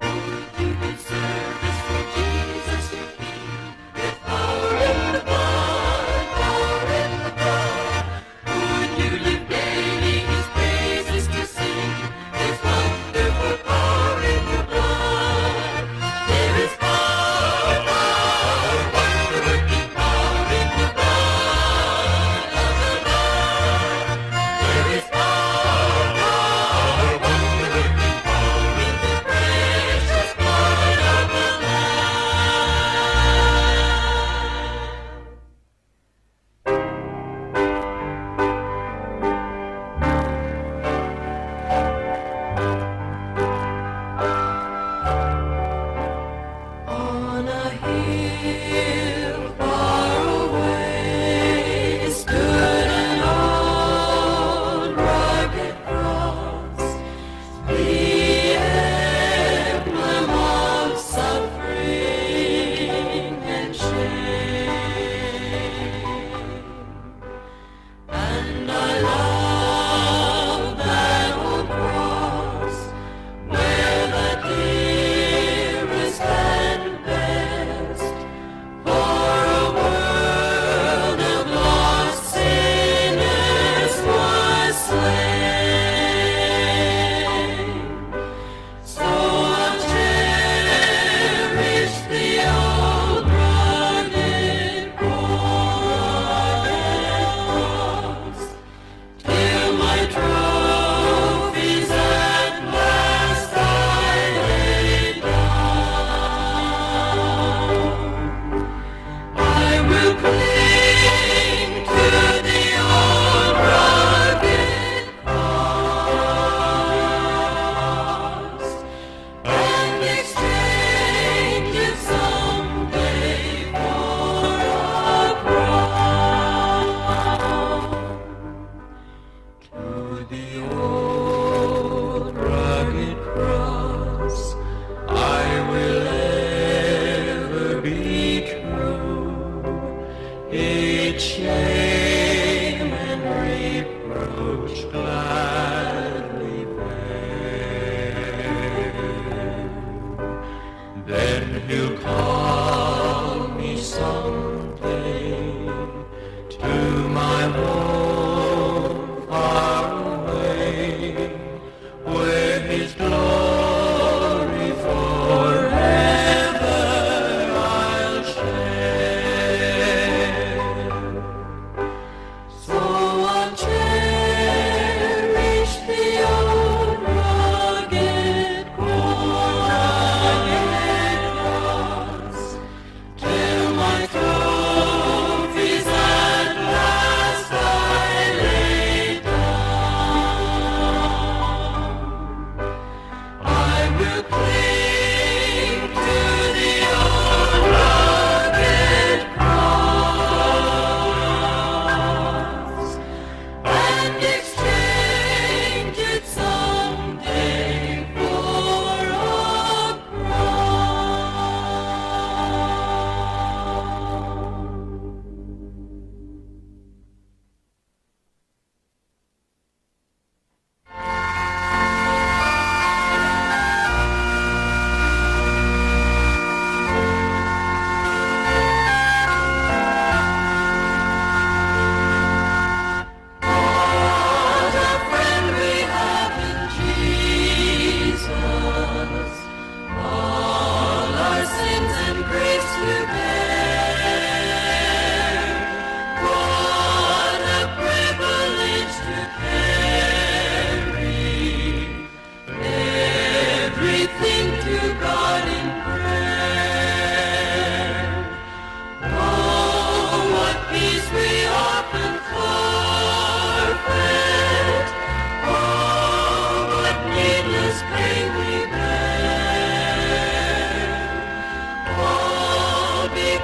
Would you give service for Jesus your King? There's power in the blood, power in the blood. Would you live daily His praises to sing? There's wonderful power in the blood. There is power, power, wonder-working power in the blood of the Lamb. There is power, power, wonder-working power in the precious blood of the Lamb. On a hill far away stood an old rugged cross, the emblem of suffering and shame. And I love that old cross where the dearest and best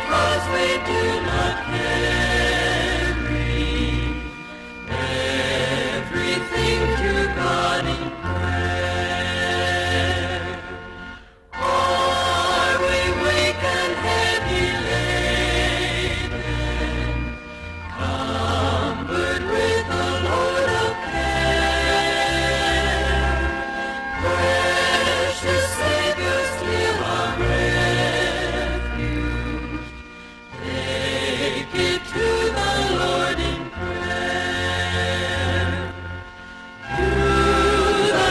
Because we do not carry everything to God in prayer. Are we weak and heavy laden, cumbered with a load of care? Precious Savior, still our refuge. Take it to the Lord in prayer. Do the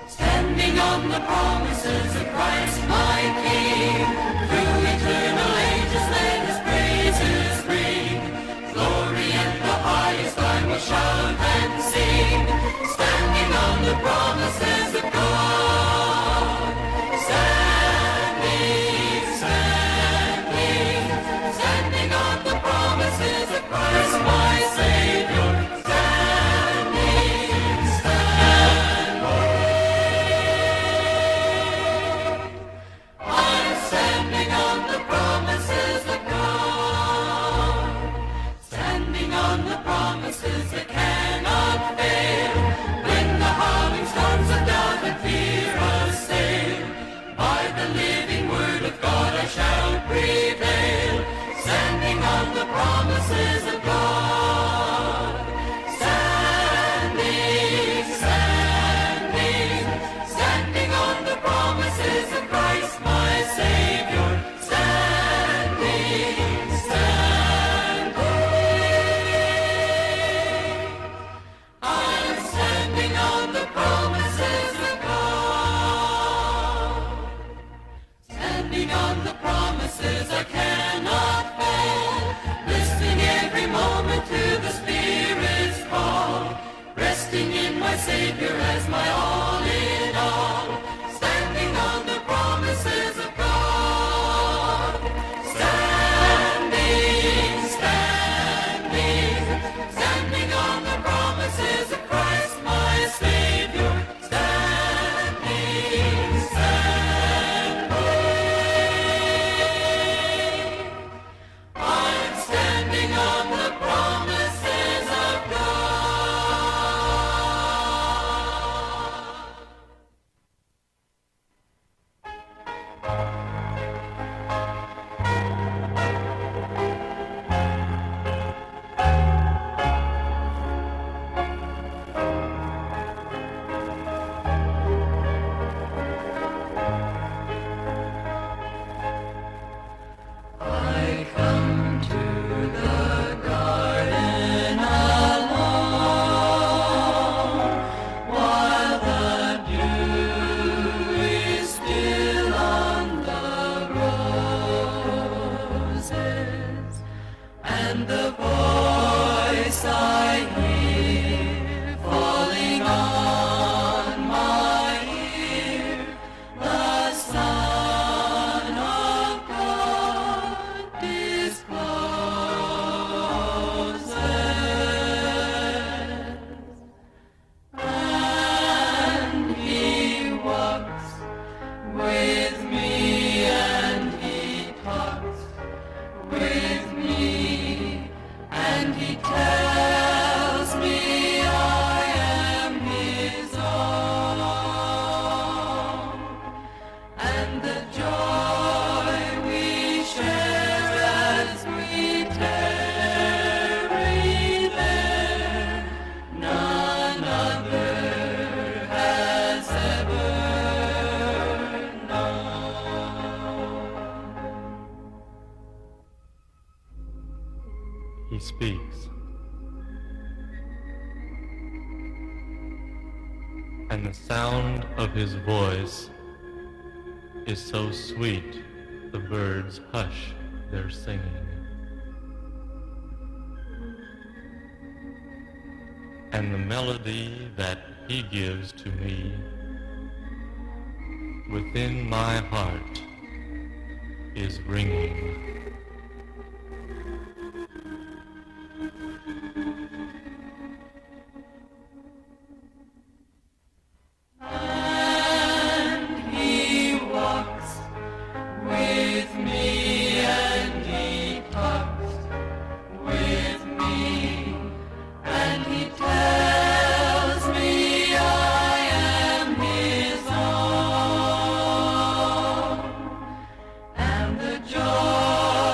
Standing on the promises of Christ my King, through eternal ages let his praises ring. Glory in the highest I will shout and sing, standing on the promises of God. Standing, standing, standing on the promises of Christ my Savior. Standing, standing. I'm standing on the promises of God, standing on the promises that cannot fail. When the howling storms of doubt and fear assail, by the living word of God I shall prevail. Standing on the promises of God, standing, standing, standing on the promises of Christ my Savior. Standing, standing. I'm standing on the promises of God. Standing on the promises I cannot fail. Listening every moment to the Spirit's call. Resting in my Savior as my all in all. Standing on the promises of God. Standing, standing, standing on the promises of Christ my Savior. Standing, standing. I'm standing on the promises of God. I come to the garden alone, while the dew is still on the roses, and the voice I hear falling on my ear, the Son of God discloses. And he walks with me and he talks with me and he tells me I am his own. And the joy we share as we tarry there, none other has ever known. He speaks. And the sound of his voice is so sweet the birds hush their singing. And the melody that he gives to me within my heart is ringing. And he walks with me and he talks with me and he tells me I am his own, and the joy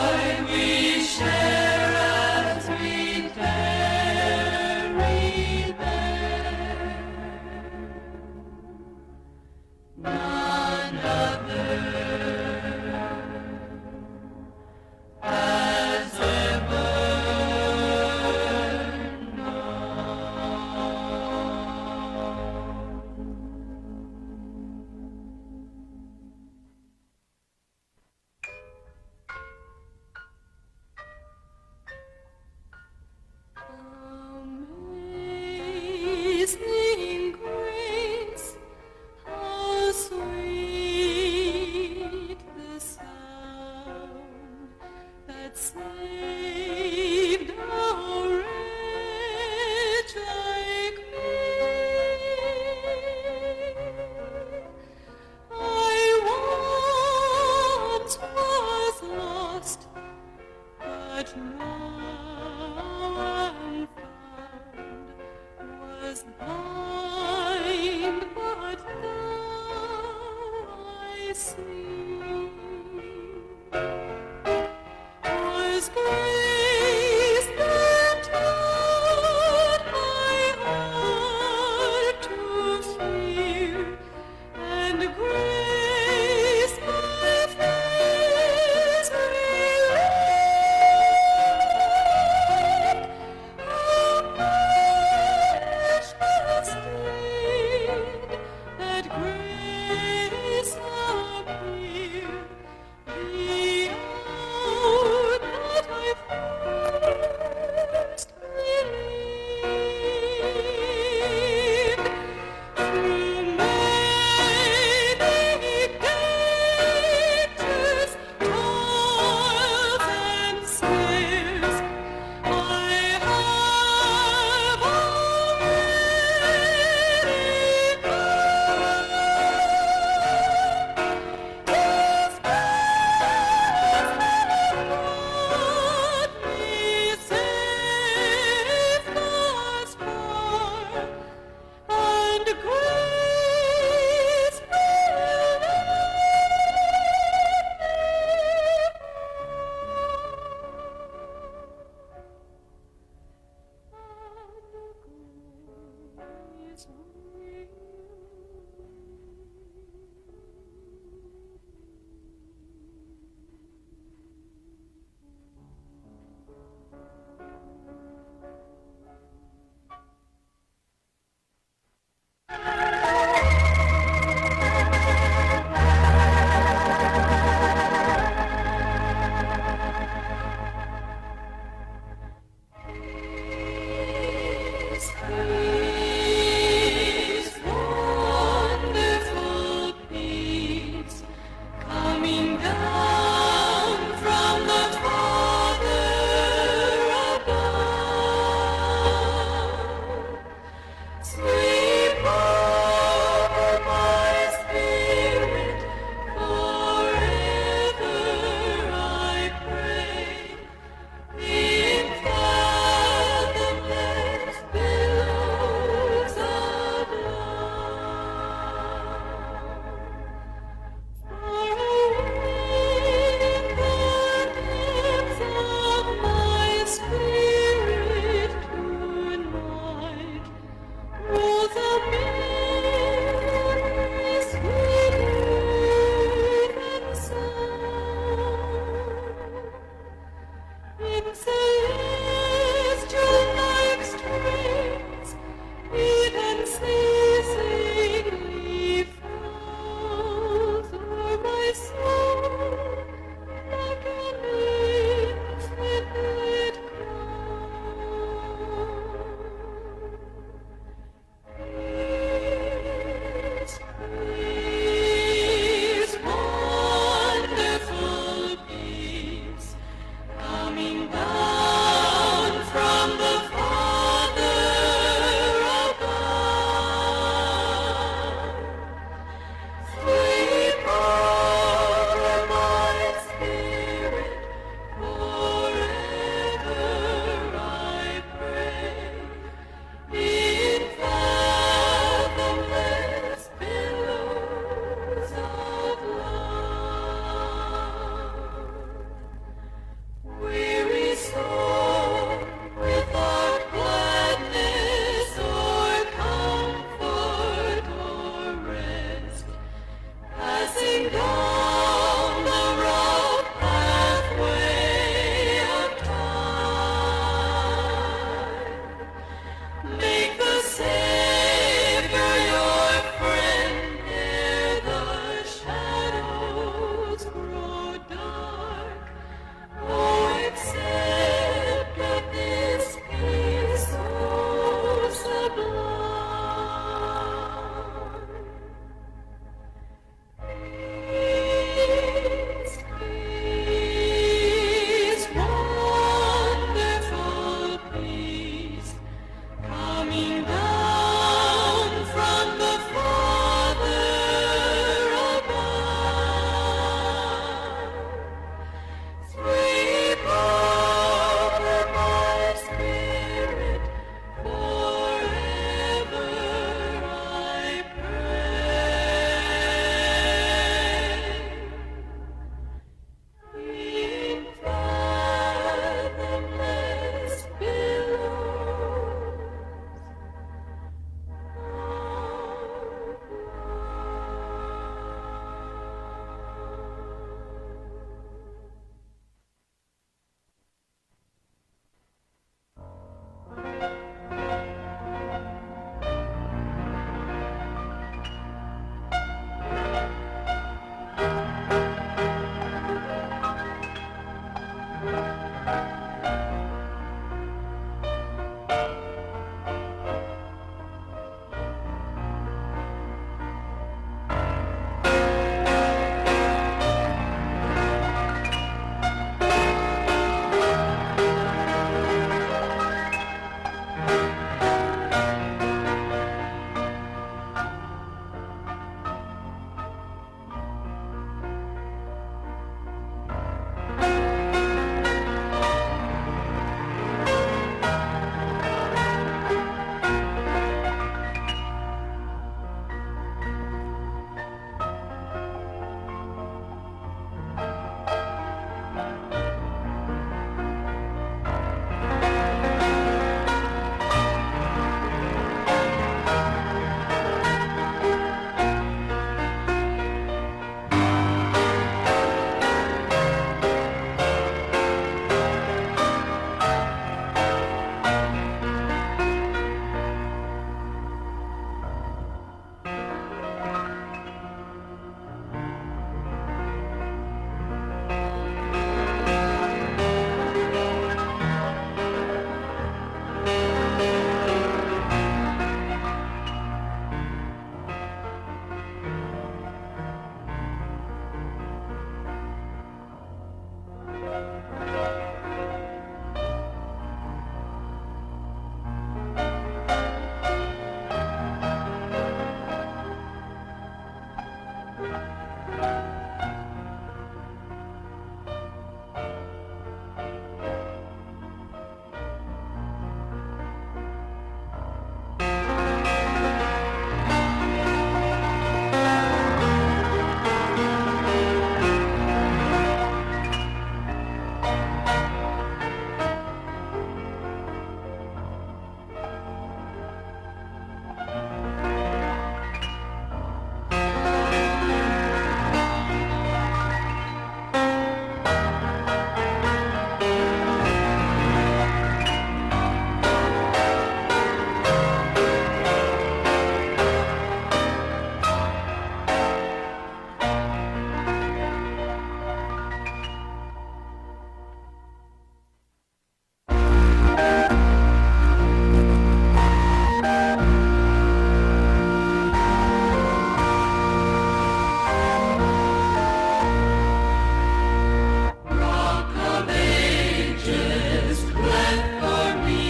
Rock of ages, cleft for me,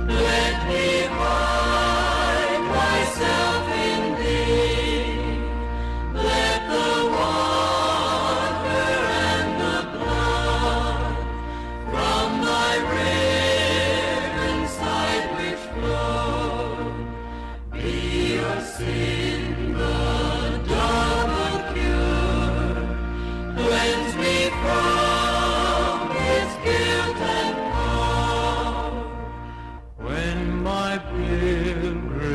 let me hide myself in thee. Let the water and the blood from thy riven side which flowed be a single double cure. Cleanse me from this guilt and power. When my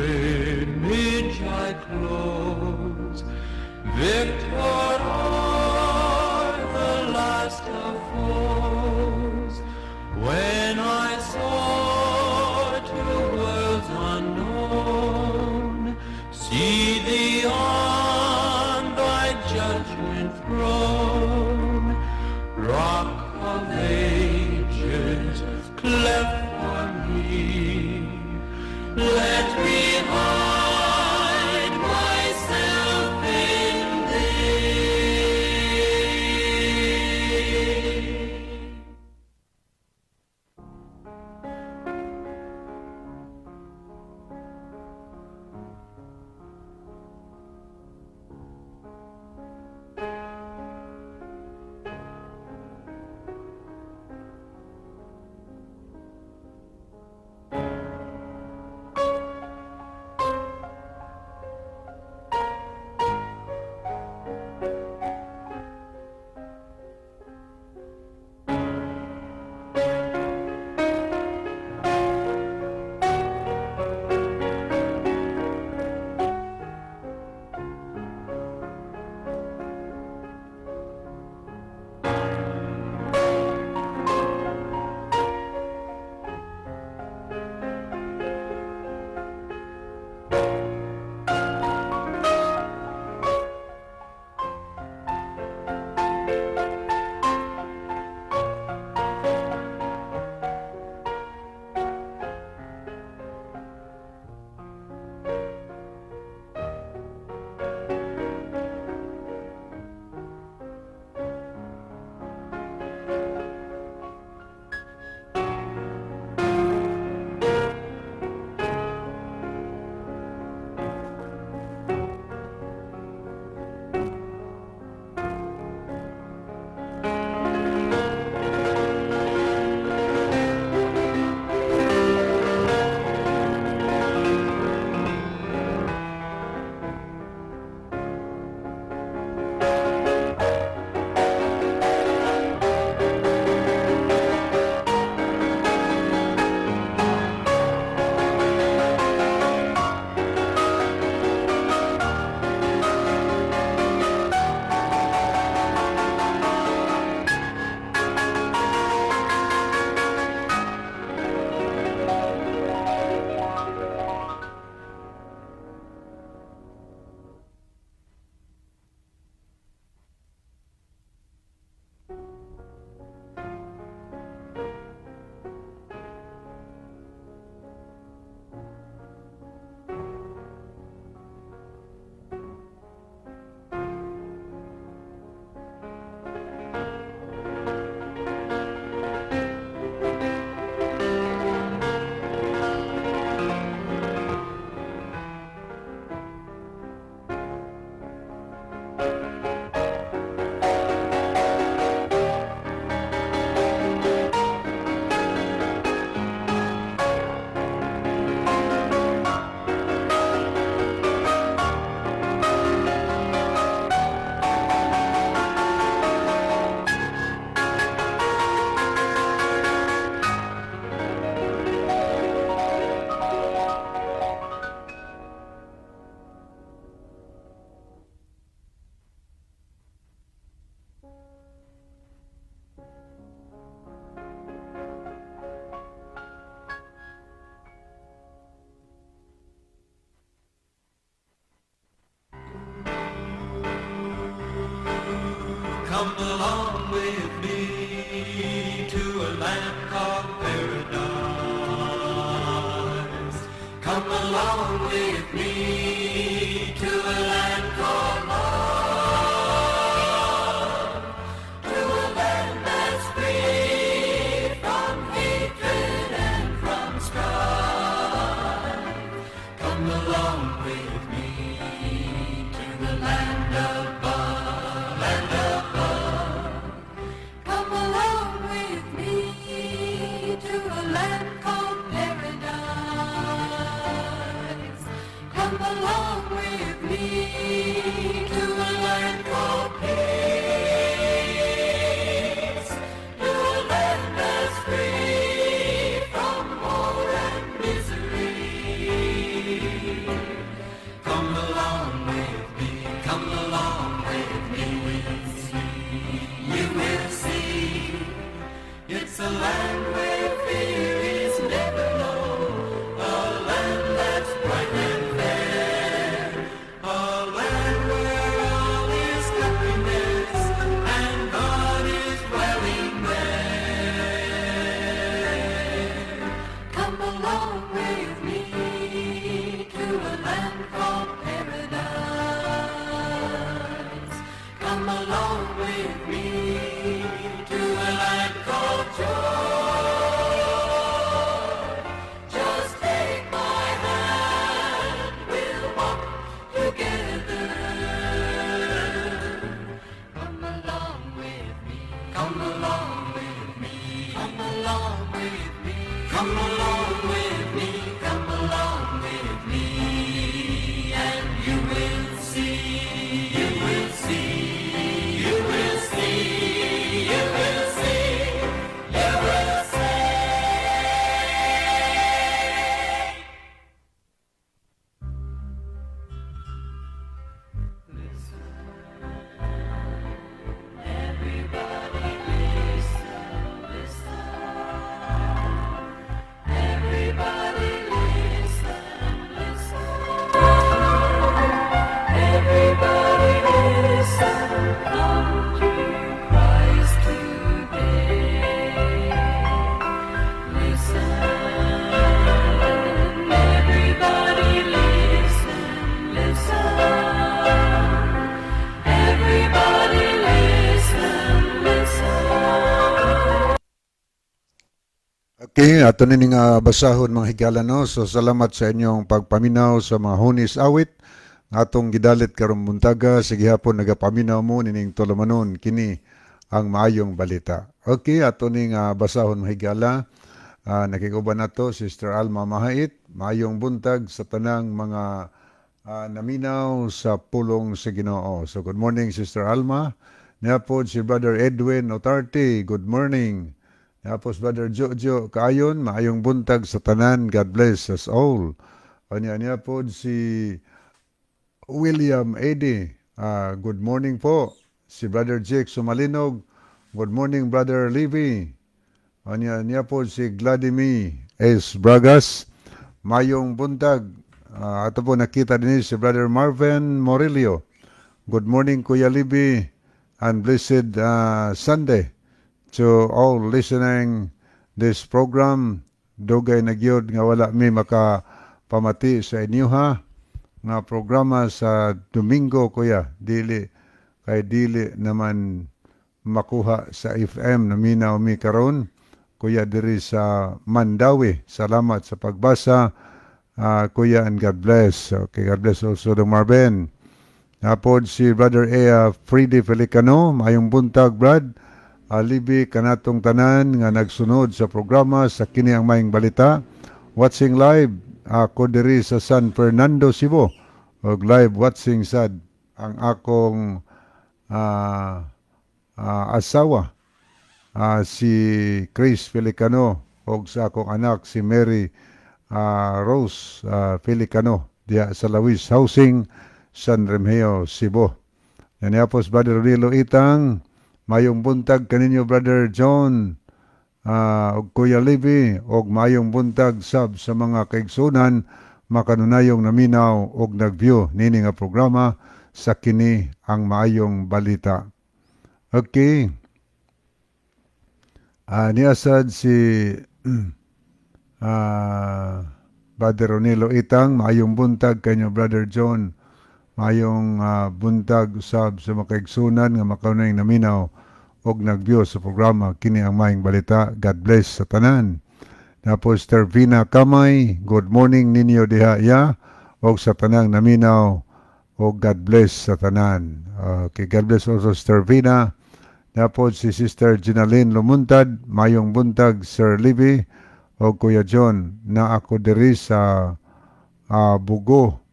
pilgrimage I close, victor o'er the last of foes, when I soar to worlds unknown, see thee on thy judgment throne, Rock of ages, cleft for me. Let me hide myself in thee. Come along with me to a land called paradise. Come along with me to a land called love, to a land that's free from hatred and from strife. Come along with me to the land above, land above. Come along with me to a land called paradise. Come along with me to a land called peace, to a land that's free from war and misery. Come along with me, come along with me. You will see it's a land where fear is never known, a land that's bright and fair, a land where all is happiness and God is dwelling there. Come along with me to a land called paradise. Come along with me to a land called joy. Just take my hand, we'll walk together. Come along with me, Come along with me, come along with me, come along with me, come along with me, and you will see, you will see, you will see, you will see, you will see. Listen, everybody listen, listen. Everybody listen, listen. Everybody listen, come to Christ today. Listen, everybody listen, listen. Everybody listen, listen. Okay, ato ni nga basahon, mga higala, no. So salamat sa inyong pagpaminaw sa mga hunis awit atong gidalit karong buntaga. Sige hapon nagapaminaw mo nining tulumanon, kini ang maayong balita. Okay, ato ning basahon, mga higala. Nakikuban nato Sister Alma Mahait. Maayong buntag sa tanang mga naminaw sa pulong sa Ginoo. So good morning, Sister Alma. Niya pod si Brother Edwin Otarte. Good morning. Tapos Brother Jojo Kaayon, maayong buntag sa tanan. God bless us all. Anya niya po si William Ede. Good morning po. Si Brother Jake Sumalinog. Good morning, Brother Levy. Anya niya po si Gladimir S. Bragas. Mayong buntag. Ato po nakita din si Brother Marvin Morillo. Good morning, Kuya Libby, and blessed Sunday to all listening this program. Dugay na gyud nga wala mi makapamati sa inyo ha nga programa sa Domingo, kuya. Dili kay dili naman makuha sa FM. Naminaw mi karon, kuya, diri sa Mandawi. Salamat sa pagbasa, kuya, and God bless. Okay, God bless also the Marvin. Napod si Brother Ea Fridi Felicano. Mayong buntag, Brad Alibi, kanatong tanan nga nagsunod sa programa sa kini ang maayong balita. Watching live ako diri sa San Fernando, Cebu. Og live watching sad ang akong asawa, si Chris Felicano, og sa akong anak si Mary Rose Felicano diha sa Lawis Housing, San Remigio, Cebu. Yan po Brother Rodilo Itang, mayong buntag kaninyo, Brother John ug Kuya Libby, og mayong buntag sab sa mga kaigsunan makanunayong naminaw og nag-view nini nga programa sa kini ang maayong balita. Okay. Niya sad si Brother Ronilo Itang, maayong buntag kanyo, Brother John. Maayong buntag usab sa makaigsunan nga makaunay naminaw og nag-view sa programa kini ang Maayong Balita. God bless sa tanan. Tapos Tervina Kamay, good morning ninyo diha ya og sa tanang naminaw og God bless sa tanan. Okay, God bless also, Sister Vina. Tapos si Sister Ginaline Lumuntad, mayong buntag, Sir Libby o Kuya John, na ako diri sa Bugo.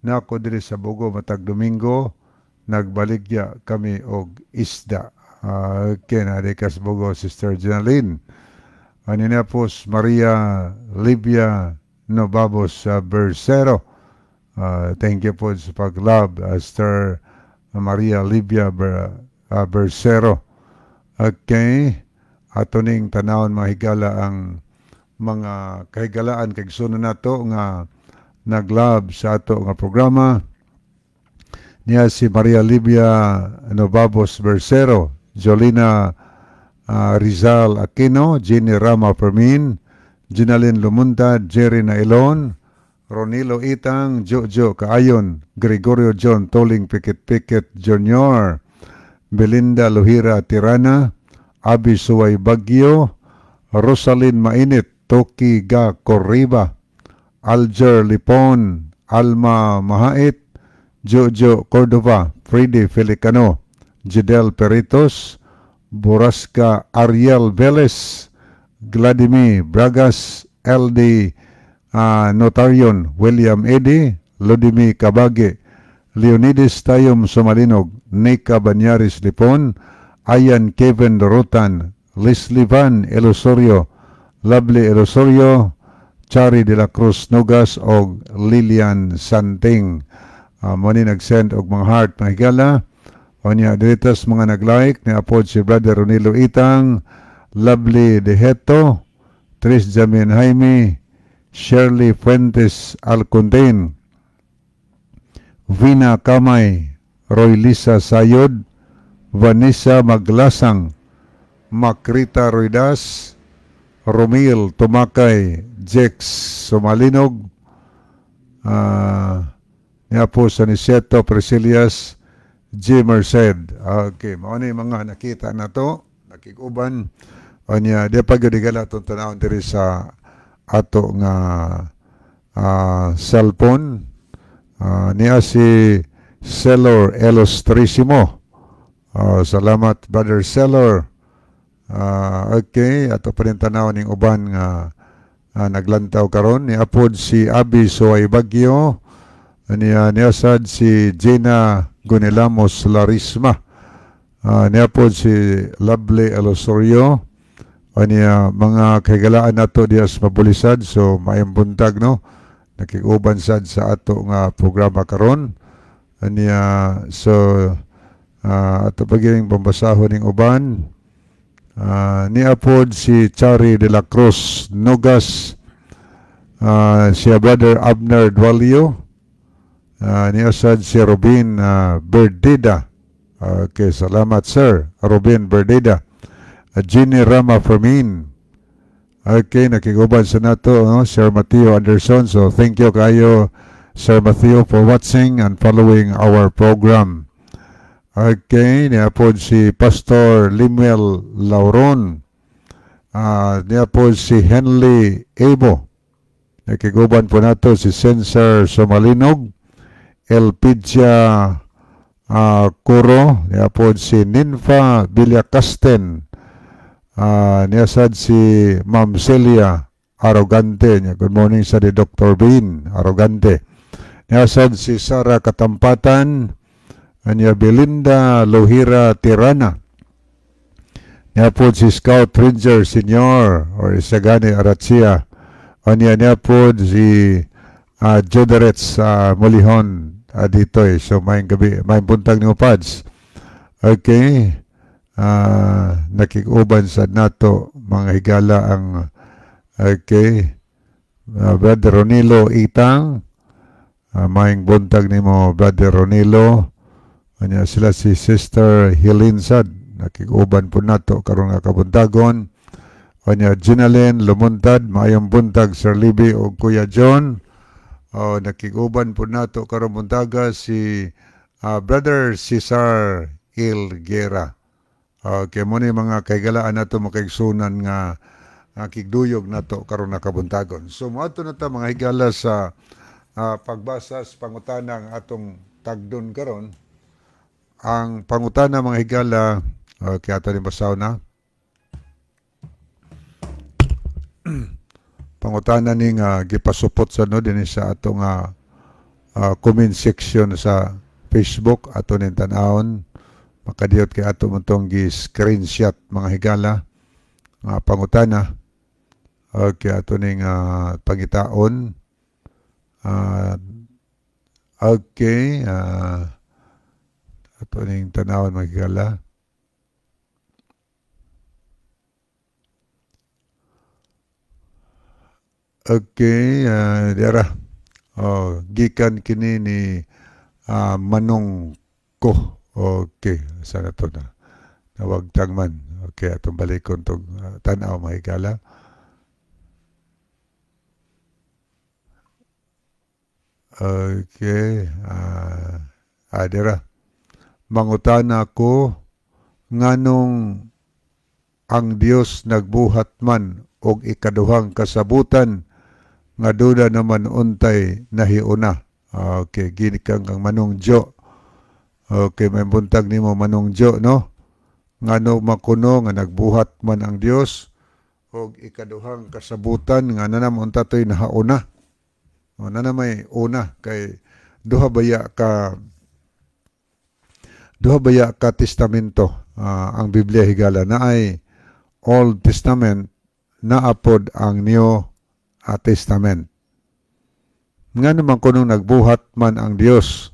Na ako diri sa Bugo matag Domingo, nagbaligya kami og isda. Okay, na ka sa Bugo, Sister Ginaline. Ano na po, Maria Livia Nobabos sa Bersero. Thank you po sa pag-love, Sister Maria Livia Bersero. Okay. Ato ning tanawon, mga higala, ang mga kahigalaan kag suno nato nga nag-love sa ato nga programa. Niya si Maria Livia Nobabos Bersero, Jolina Rizal Aquino, Jenny Rama Fermin, Ginalyn Lumuntad, Jerry Nailon, Ronilo Itang, Jojo Kaayon, Gregorio John Toling Pikit Pikit Jr., Belinda Lohira Tirana, Abi Suway Bagyo, Rosalyn Mainit, Toki Ga Corriba, Alger Lipon, Alma Mahait, Jojo Cordova, Freddy Felicano, Jidel Peritos, Borasca Ariel Velez, Vladimir Bragas, LD Notarion, William Eddy, Ludimi Kabage, Leonides Tayom Sumalinog, Nika Banyaris Lipon, Ayan Kevin Dorotan, Leslie Van Elosorio, Lovely Elosorio, Chari de la Cruz Nogas og Lilian Santing. Mo ni nag-send og mga heart, mga higala. Onya diritas mga nag-like ni apod si Brother Ronilo Itang, Lovely Deheto, Tris Jamin Jaime, Shirley Fuentes Alcontin, Vina Kamay, Roy Lisa Sayod, Vanessa Maglasang, Makrita Ruidas, Romil Tumakay, Jex Sumalinog, niya po sa Niceto Priscillas, G. Merced. Okay, mao ni mga nakita na to, nakiguban. Onya, di pa gyud gala atong tanawon diri sa ato nga cellphone. Niya si Celor Ilustrisimo. Salamat, Brother Celor. Okay, ato pa rin tanaw ning uban nga naglantaw karon ni apod si Abi Suway Bagyo, niya niya sad si Gina Gonelamos Larisma. Niya pod si Lovely Elosorio. Niya mga kahigalaan nato diya sa Mabulisad, so maayong buntag, no, nakiguban sad sa ato nga programa karon. Niya so ato pagiring pambasahon ning uban. Niya pod si Chari de la Cruz Nogas, siya Brother Abner Dualio, niya sad si Robin Berdida. Okay, salamat, Sir Robin Berdida. Jenny Rama Fermin. Okay, nakiguban sa nato, no? Sir Mateo Anderson. So thank you kayo, Sir Mateo, for watching and following our program. Okay, niya po si Pastor Limuel Lauron. Niya po si Henley Ebo. Nakiguban po nato si Sensor Sumalinog, Elpidia Curo, niya po si Ninfa Villacasten, niya sad si Ma'am Celia Arrogante. Niya, good morning sa di Dr. Bean Arrogante. Niya sad si Sara Katampatan, niya Belinda Lohira Tirana. Niya po si Scout Ranger Senior or Isagani Aratsia. Niya niya po si Joderets Molihon dito eh. So maayong gabi, maayong buntag ni Pads. Okay. Nakikuban sa nato, mga higala, ang okay. Brother Ronilo Itang. Maayong buntag nimo, Brother Ronilo. Anya sila si Sister Helene sad nakig-uban po nato karon nga kabuntagon. Anya Ginalyn Lumuntad, maayong buntag, Sir Libby o Kuya John. O nakig-uban po nato karon buntaga si Brother Cesar Ilguera. Okay, mao ni mga kahigalaan nato, makaigsunan nga kigduyog nato karon na kabuntagon. So moadto na ta, mga higala, sa pagbasa sa pangutana ang atong tagdon karon. Ang pangutana, mga higala, okay, ato ni basaw na. Pangutana ni nga gipasupot sa no dinhi sa atong comment section sa Facebook. Ato ning tan-awon, makadiyot kay ato man tong gi-screenshot, mga higala, nga pangutana. Okay, ato ning pangitaon. Okay, ato ning tanawon, mga higala. Okay, dira. Oh, gikan kini ni Manong ko. Okay, sana to na. Nawagtang man. Okay, atong balikon tong tanaw, mga higala. Okay, dira. Mangutana ko, nganong ang Dios nagbuhat man og ikaduhang kasabutan nga duda naman untay nahiuna? Okay, gikan kang Manong Jo. Okay, may buntag nimo, Manong Jo, no? Ngano makuno nga nagbuhat man ang Dios og ikaduhang kasabutan nga na naman unta to'y nahauna? O na may una kay duha baya ka testamento ang Biblia, higala, na ay Old Testament, naapod ang New Testament. Nga naman kunong nagbuhat man ang Dios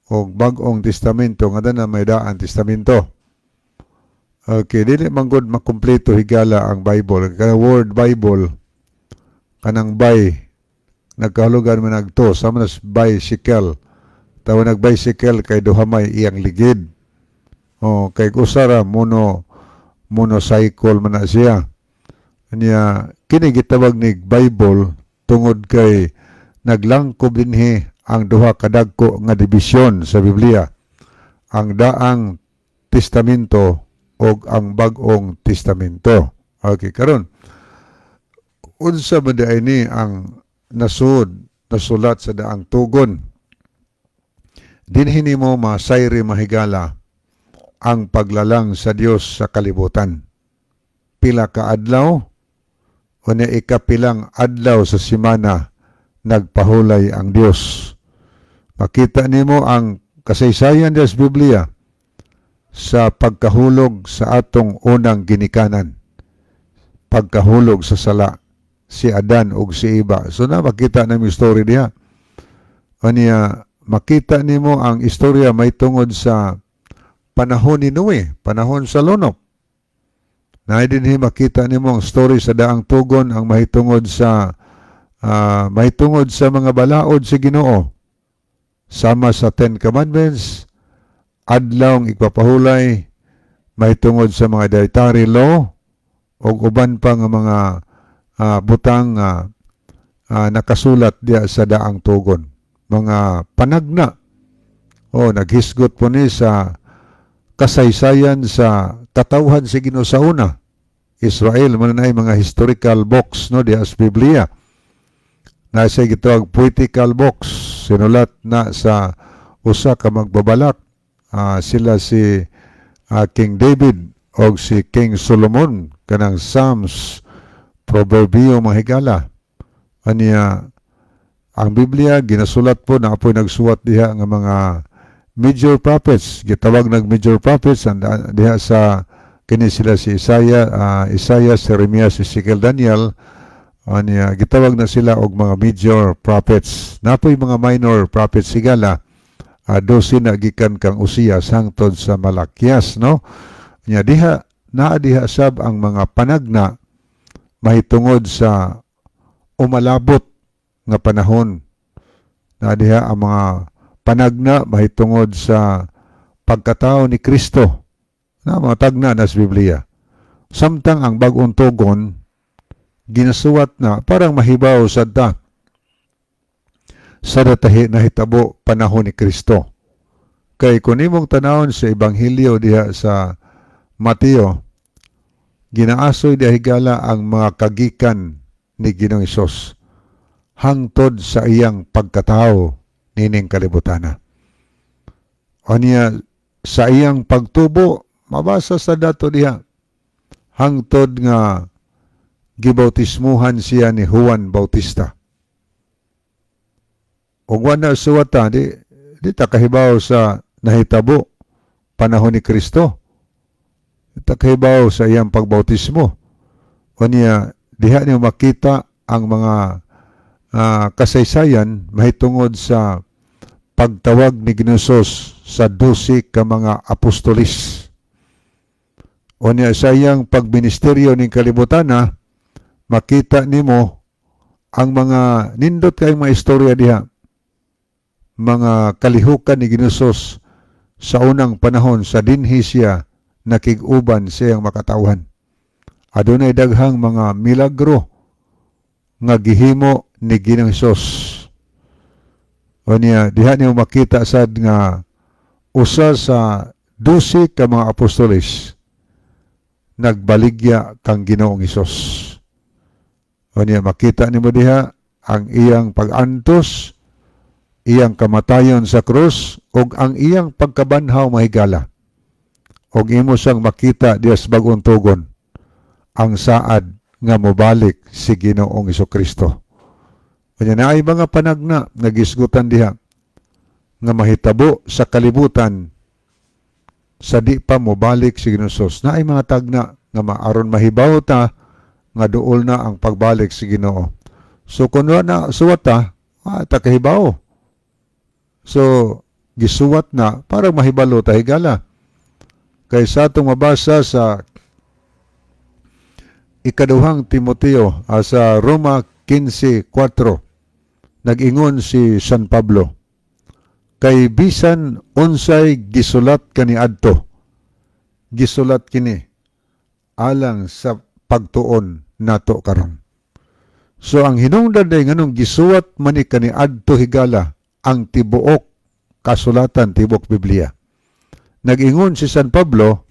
og bag-ong testamento nga na may daan testamento? Okay, dili man gud makumpleto, higala, ang Bible. Kanang word Bible, kanang bi, nagkahulugan man nagto, sama na sa bicycle. Tawa nag bicycle kay duha may iyang ligid. Oh, kay usara monocycle man na siya. Niya kini gitawag ni Bible tungod kay naglangkob dinhi ang duha ka dagko nga dibisyon sa Biblia: ang Daang Testamento ug ang Bag-ong Testamento. Okay, karon unsa man diay ni ang nasulat sa Daang Tugon? Dinhi nimo masayri, mahigala, ang paglalang sa Dios sa kalibutan. Pila ka adlaw o na ikapilang adlaw sa simana nagpahulay ang Dios? Makita nimo ang kasaysayan sa Biblia sa pagkahulog sa atong unang ginikanan. Pagkahulog sa sala si Adan ug si Eva. So na makita namo story diha. Aniya makita nimo ang istorya may tungod sa panahon ni Noe, panahon sa lunok. Na dinhi makita nimo ang story sa Daang Tugon ang mahitungod sa mga balaod sa Ginoo. Sama sa Ten Commandments, adlaw igpapahulay, mahitungod sa mga dietary law ug uban pa nga mga butang nakasulat diya sa Daang Tugon. Mga panagna. O naghisgot po ni sa kasaysayan sa katawhan sa Ginoo sa una. Israel man na mga historical books no diha sa Biblia. Na sa gitawag poetical books, sinulat na sa usa ka magbabalak. Sila si King David o si King Solomon, kanang Psalms, Proverbio, mga higala. Aniya ang Biblia ginasulat po na apoy nagsuwat diha nga mga major prophets, gitawag nag major prophets and diha sa kini sila si Isaiah, Jeremias, Ezekiel, Daniel. Aniya gitawag na sila og mga major prophets. Napoy mga minor prophets, higala, 12 na gikan kang Uzias hangtod sa Malakias, no? Nya diha naa diha sab ang mga panagna mahitungod sa umalabot nga panahon. Naa diha ang mga panagna mahitungod sa pagkatao ni Kristo na mga tagna na sa Biblia. Samtang ang Bag-ong Tugon ginasuwat na parang mahibaw sa ta sa datahi nahitabo panahon ni Kristo. Kay kung imong tanawon sa Ebanghelyo diha sa Mateo, ginaasoy diha, higala, ang mga kagikan ni Ginoong Hesus hangtod sa iyang pagkatao nining kalibutana. Anya sa iyang pagtubo, mabasa sa dato diha hangtod nga gibautismuhan siya ni Juan Bautista. Ug wala suwata, di ta kahibaw sa nahitabo panahon ni Kristo. Di ta kahibaw sa iyang pagbautismo. Unya diha niyo makita ang mga kasaysayan mahitungod sa pagtawag ni Ginoong sa 12 ka mga apostolis. Unya sa iyang pagministeryo ning kalibutan na, makita nimo ang mga nindot kay mga istorya diha, mga kalihukan ni Ginoong sa unang panahon sa dinhi siya nakig-uban sa iyang makatawhan. Adunay daghang mga milagro nga gihimo ni Ginoong Hesus. Unya diha niyo makita sad nga usa sa 12 ka mga apostoles nagbaligya kang Ginoong Hesus. Unya makita nimo diha ang iyang pag-antos, iyang kamatayon sa krus ug ang iyang pagkabanhaw, mahigala. Ug imo siyang makita diha sa Bag-ong Tugon ang saad nga mobalik si Ginoong Kristo. Unya naay mga panagna nga gisgutan diha nga mahitabo sa kalibutan sa di pa mobalik si Ginoong Hesus. Naay mga tagna nga maaron mahibaw ta nga duol na ang pagbalik si Ginoo. So kung wala na suwata, ta kahibaw. So gisuwat na para mahibalo ta, higala. Kay sa atong mabasa sa Ikaduhang Timoteo, sa Roma 15:4, nag-ingon si San Pablo, "Kay bisan unsay gisulat kaniadto, gisulat kini alang sa pagtuon nato karon." So ang hinungdan day nganong gisuwat man ni kaniadto, higala, ang tibuok kasulatan, tibuok Biblia. Nag-ingon si San Pablo,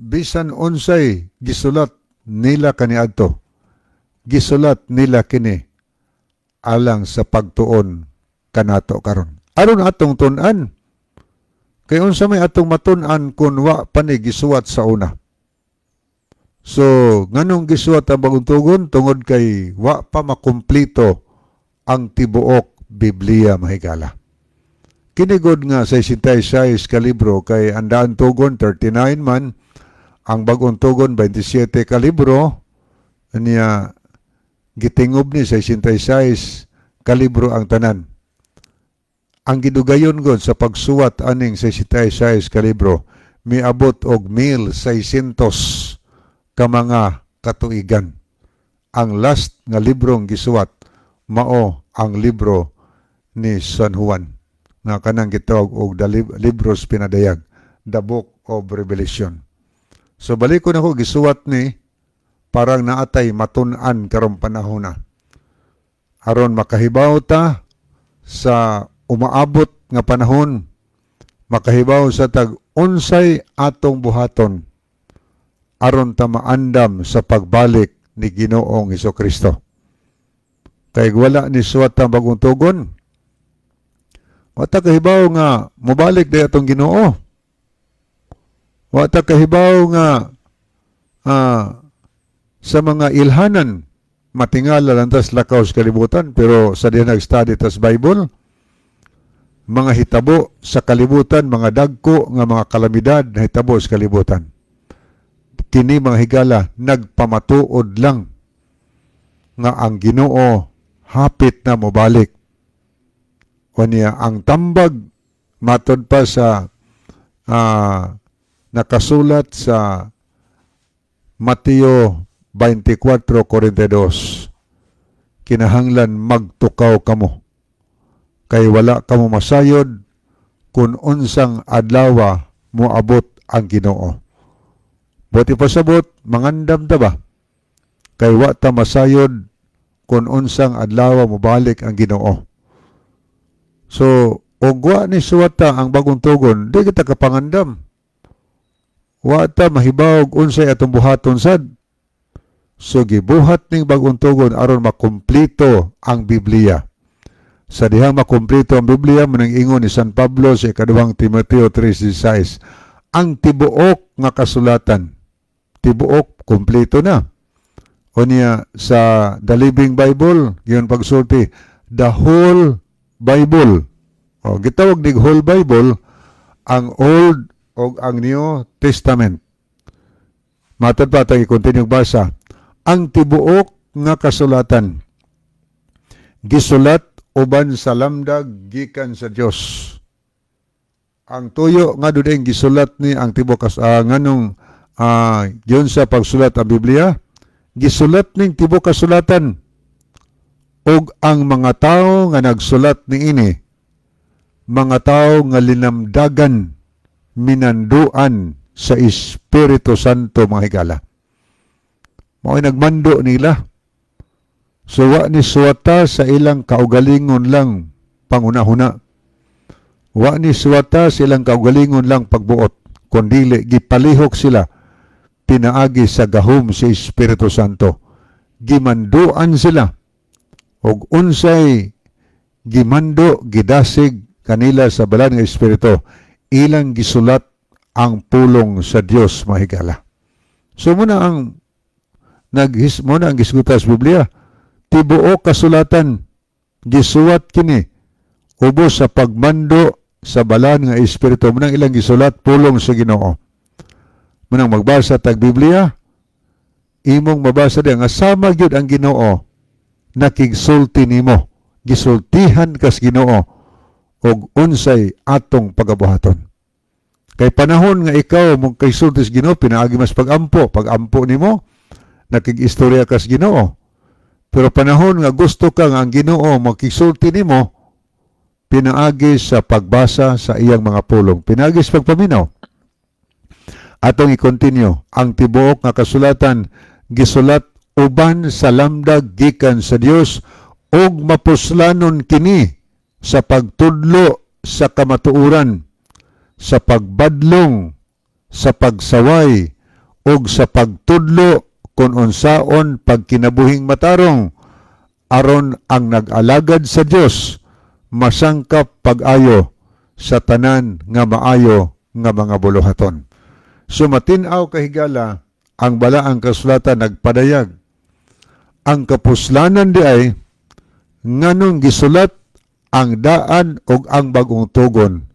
bisan unsay gisulat nila kaniadto, gisulat nila kini alang sa pagtuon kanato karon. Aron atong tun-an. Kay unsa may atong matun-an kun wa pa ni gisuwat sa una? So, nganong gisuwat ang Bagong Tugon? Tungod kay wa pa makumplito ang tibuok Biblia, mahigala. Kini gud nga 66 ka libro, kay ang Daan Tugon 39 man, ang Bagong Tugon 27 ka libro, niya gitingob ni 66 ka libro ang tanan. Ang gidugayon gud sa pagsuwat aning 66 ka libro, miabot og 1600 ka mga katuigan. Ang last nga librong gisuwat mao ang libro ni San Juan nga kanang gitawag og the Libros Pinadayag, the Book of Revelation. So balik ko nako, gisuwat ni parang naatay matun-an karong panahon na. Aron makahibaw ta sa umaabot nga panahon, makahibaw sa tag unsay atong buhaton aron ta maandam sa pagbalik ni Ginoong Kristo. Kay wala ni suwat ang Bagong Tugon, wa ta kahibaw nga mobalik day atong Ginoo. Wa ta kahibaw nga sa mga ilhanan matingala lang tas lakaw sa kalibutan, pero sa di nag-study tas Bible, mga hitabo sa kalibutan, mga dagko nga mga kalamidad na hitabo sa kalibutan, kini, mga higala, nagpamatuod lang nga ang Ginoo hapit na mobalik. Unya ang tambag matod pa sa nakasulat sa Mateo 24:42, kinahanglan magtukaw kamo kay wala kamo masayod kung unsang adlaw moabot ang Ginoo. Buot ipasabot, mangandam ta ba? Kay wa ta masayod kung unsang adlaw mobalik ang Ginoo. So, og wa ni suwata ang Bagong Tugon, di kita kapangandam. Wa ta mahibaw og unsay atong buhaton sad. So gibuhat ning Bagong Tugon aron makumplito ang Biblia. Sa dihang makumplito ang Biblia, manang ingon ni San Pablo sa ikaduhang Timoteo 3:16, ang tibuok nga kasulatan, tibuok, kumpleto na. Unya sa The Living Bible, giyon pagsulti, the whole Bible. O, gitawag nig whole Bible ang Old o ang New Testament. Matod pa tayo, i-continue basa. Ang tibuok nga kasulatan gisulat uban sa lamdag gikan sa Dios. Ang tuyo nga dunay gisulat ni ang tibuok kas nganong yun sa pagsulat ang Biblia, gisulat ning tibuok kasulatan ug ang mga tawo nga nagsulat niini, mga tawo nga linamdagan, minanduan sa Espiritu Santo, mga higala. Mao'y nagmando nila. So wa ni suwata sa ilang kaugalingon lang pangunahuna. Wa ni suwata sa ilang kaugalingon lang pagbuot, kundili gipalihok sila pinaagi sa gahom sa Espiritu Santo. Gimanduan sila og unsay gimando, gidasig kanila sa Balaan nga Espiritu, ilang gisulat ang pulong sa Dios, mga higala. So muna ang gisgutan sa Biblia, tibuok kasulatan gisuwat kini ubos sa pagmando sa Balaan nga Espiritu, munang ilang gisulat pulong sa Ginoo. Munang magbasa tag Biblia, imong mabasa diya nga sama gyud ang Ginoo nakigsulti nimo, gisultihan kas Ginoo og unsay atong pagabuhaton. Kay panahon nga ikaw mo kaysulti sa Ginoo pinaagi mas pagampo, pagampo nimo nakig-istorya kas Ginoo. Pero panahon nga gusto ka nga ang Ginoo makigsulti nimo pinaagi sa pagbasa sa iyang mga pulong, pinaagi sa pagpaminaw. Atong i-continue, ang tibuok nga kasulatan gisulat uban sa lamdag gikan sa Dios ug mapuslanon kini sa pagtudlo sa kamatuoran, sa pagbadlong, sa pagsaway ug sa pagtudlo kung unsaon pagkinabuhing matarong, aron ang nag-alagad sa Dios masangkap pag-ayo sa tanan nga maayo nga mga buluhaton. So matin-aw, kahigala, ang Balaang Kasulatan nagpadayag ang kapuslanan di ay nganong gisulat ang Daan ug ang Bagong Tugon.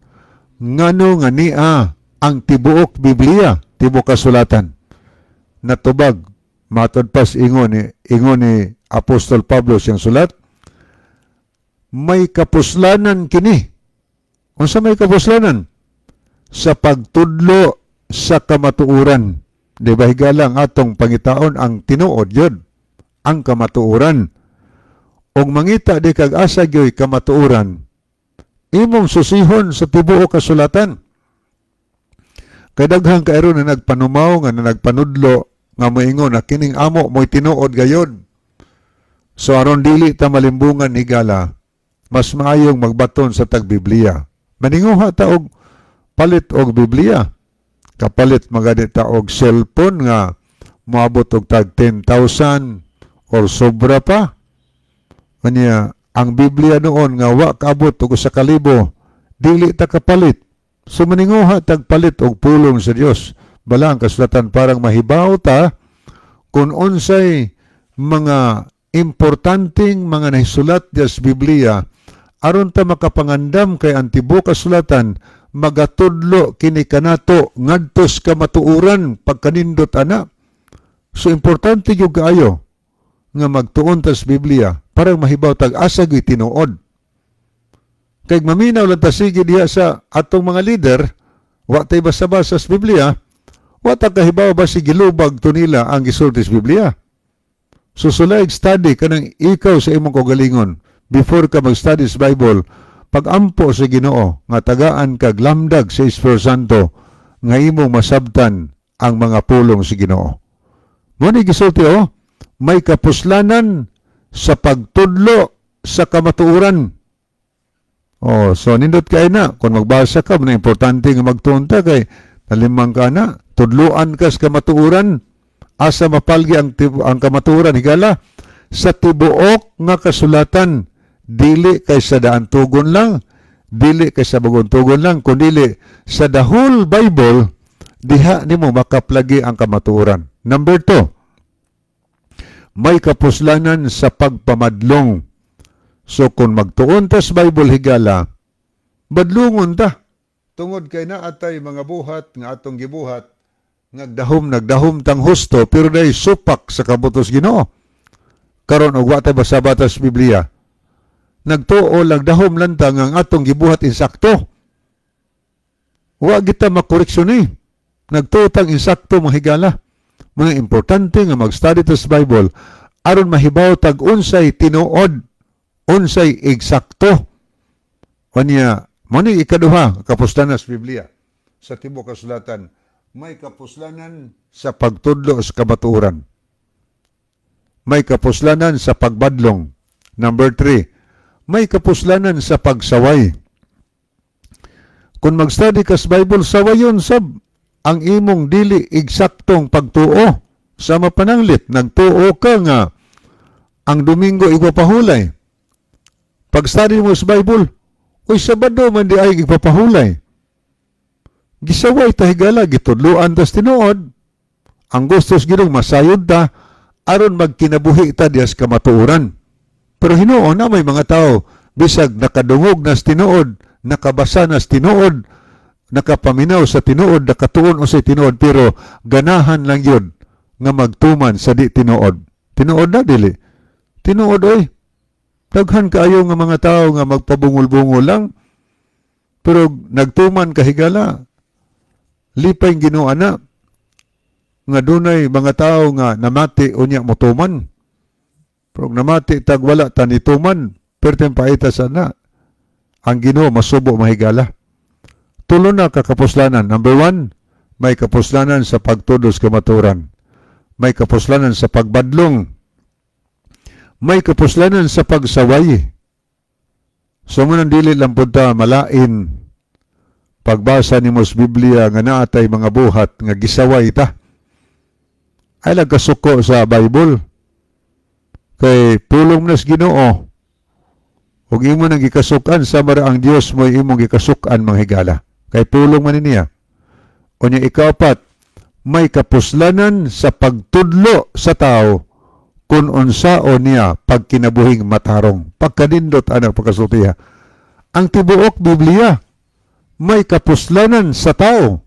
Ngano nga nia ang tibuok Biblia, tibuok kasulatan. Natubag matod pas ingon ni Apostol Pablo siyang sulat, may kapuslanan kini. Unsa may kapuslanan? Sa pagtudlo sa kamatuoran. Di ba, higala, ang atong pangitaon ang tinuod yun, ang kamatuoran. Og mangita di kag asa gyoy kamatuoran, imong susihon sa tibuok kasulatan. Kay daghan karon na nagpanumaw nga na nagpanudlo nga moingon na kining amo mo'y tinuod gayon. So aron dili ta malimbungan, higala, mas maayong magbaton sa tag-Biblia. Maninguha ta og palit og Biblia. Kapalit magani ta og cellphone nga moabot og tag 10,000 or sobra pa. Kanya, ang Biblia noon nga wa kaabot og 1,000, dili ta kapalit. So maninguha tag palit og pulong sa Dios, Balaang Kasulatan, parang mahibaw ta kung unsay mga importanteng mga nahisulat diya sa Biblia aron ta makapangandam, kay ang tibuok kasulatan magatudlo kini kanato ngadto sa kamatuoran pagkanindot ana. So importante gyud kaayo nga magtuon ta sa Biblia para mahibaw tag asa gyud tinuod. Kay maminaw lang ta sige diha sa atong mga leader, wa tay basa-basa sa Biblia, wa ta kahibaw ba si gilubag to nila ang gisulti sa Biblia. So sulay study kanang ikaw sa imong kaugalingon before ka mag-study sa Bible, Pagampo sa Ginoo nga tagaan kag lamdag sa Espiritu Santo nga imong masabtan ang mga pulong sa Ginoo. Mo ni gisulti oh, may kapuslanan sa pagtudlo sa kamatuoran. Oh, so nindot kay na kung magbasa ka, na importante nga magtuon ta kay talimang ka na, tudluan ka sa kamatuoran. Asa mapalgi ang kamatuoran, higala? Sa tibuok nga kasulatan, dili kay sa daan tugon lang, dili kay sa bagong tugon lang, kundili sa the whole Bible, diha nimo makaplagi ang kamatuoran. Number 2, may kapuslanan sa pagpamadlong. So kung magtuon ta sa Bible, higala, badlungon ta. Tungod kay naatay mga buhat nga atong gibuhat, nagdahom nagdahom tang husto pero day supak sa kabutos Ginoo. Karon og wa tay basabata sa Biblia, nagtuo lang, dahom lang ta nga ang atong gibuhat insakto. Wa kita makoreksyon ni. Nagtuo tang insakto, mga higala. Mga importante nga mag-study ta sa Bible aron mahibaw tag unsay tinuod, unsay eksakto. Unya, mo ni ikaduha kapuslanan sa Biblia. Sa tibuok kasulatan, may kapuslanan sa pagtudlo sa kamatuoran. May kapuslanan sa pagbadlong. Number 3, may kapuslanan sa pagsaway. Kung mag-study ka sa Bible, sawayon sab ang imong dili eksaktong pagtuo. Sa mapananglit, nagtuo ka nga ang Domingo igpapahulay. Pag-study mo sa Bible, uy, Sabado man di ay igpapahulay. Gisaway ta, higala, gitudloan tas tinuod. Ang gustos Ginoo masayod ta aron magkinabuhi ta dias kamatuoran. Pero hinuon na may mga tao bisag nakadungog nas tinuod, nakabasa nas tinuod, nakapaminaw sa tinuod, nakatuon o sa tinuod, pero ganahan lang yun nga magtuman sa di tinuod. Tinuod na dili? Tinuod oy. Daghan kaayo nga mga tao nga magpabungol-bungol lang. Pero nagtuman ka, higala, lipay Ginoo ana nga dunay mga tao nga namati unya motuman. Pero namati tag wala ta nituman, perteng paita sana. Ang Ginoo masubo, mahigala. Tulo na kakapuslanan. Number 1, may kapuslanan sa pagtudos kamaturan. May kapuslanan sa pagbadlong. May kapuslanan sa pagsaway. So mo nang dili lang pud ta malain pagbasa nimo sa Biblia nga naatay mga buhat nga gisaway ta. Ay lang kasuko sa Bible. Kay pulong nas Ginoo. Ug imo nang gikasukan sa mara ang Dios mo imong gikasukan, mga higala. Kay pulong man niya. Unya ikaapat, may kapuslanan sa pagtudlo sa tao kung unsaon niya pagkinabuhing matarong. Pagkanindot ana pagkasultiha. Ang tibuok Biblia may kapuslanan sa tao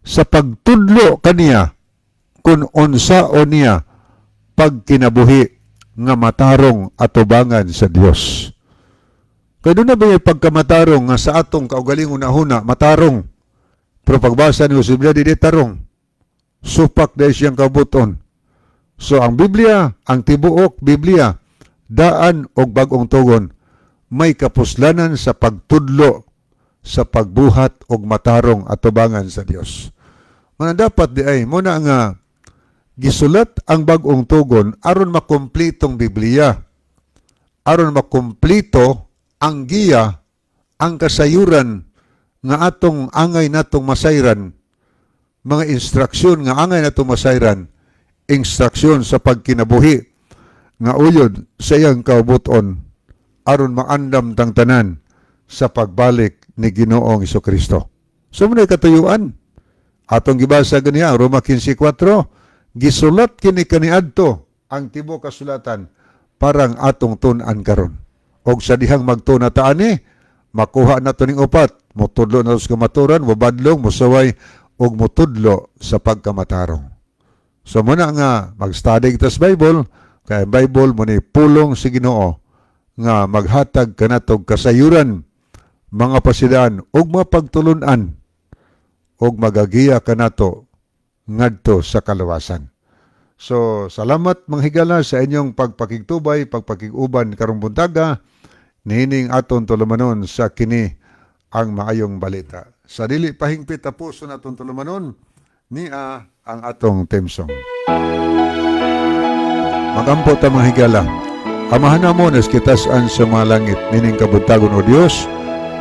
sa pagtudlo kaniya kung unsaon niya pagkinabuhi nga matarong atubangan sa Dios. Kaya doon na ba yung pagkamatarong nga sa atong kaugalingon na huna, matarong? Pero pagbasa ni sa Biblia, di tarong. Supak dahil siyang kabuton. So ang Biblia, ang tibuok Biblia, daan og bagong tugon, may kapuslanan sa pagtudlo sa pagbuhat og matarong atubangan sa Dios. Mga dapat di ay muna nga gisulat ang bagong tugon aron makumplitong Biblia. Aron makumplito ang giya, ang kasayuran nga atong angay natong masayran, mga instruksyon nga angay natong masayran, instruksyon sa pagkinabuhi nga uyod sa iyang kaubuton aron maandam tang tanan sa pagbalik ni Ginoong Kristo. So muna katuyuan. Atong gibasa ganiya ang Roma 15:4, gisulat kini kaniadto ang tibuok kasulatan parang atong tun-an karon. Og sa dihang magtuna ta ani, makuha na to ning upat, motudlo na sa kamaturan, mobadlong, mosaway ug motudlo sa pagkamatarong. So muna nga mag-study kita sa Bible, kay ang Bible mo ni pulong si Ginoo nga maghatag kanatog kasayuran, mga pasidaan ug mga pagtulun-an ug magagiya kanato ngadto sa kalawasan. So, salamat mga higala sa inyong pagpakigtubay, pagpakiguban karong buntaga. Niining aton tulumanon sa kini ang maayong balita. Sa dili pahingpit tapuson aton tulumanon, nia ang atong theme song. Magampo ta, mga higala. Amahan namon sa kitasan sa mga langit, nining kabuntagon, O Dios,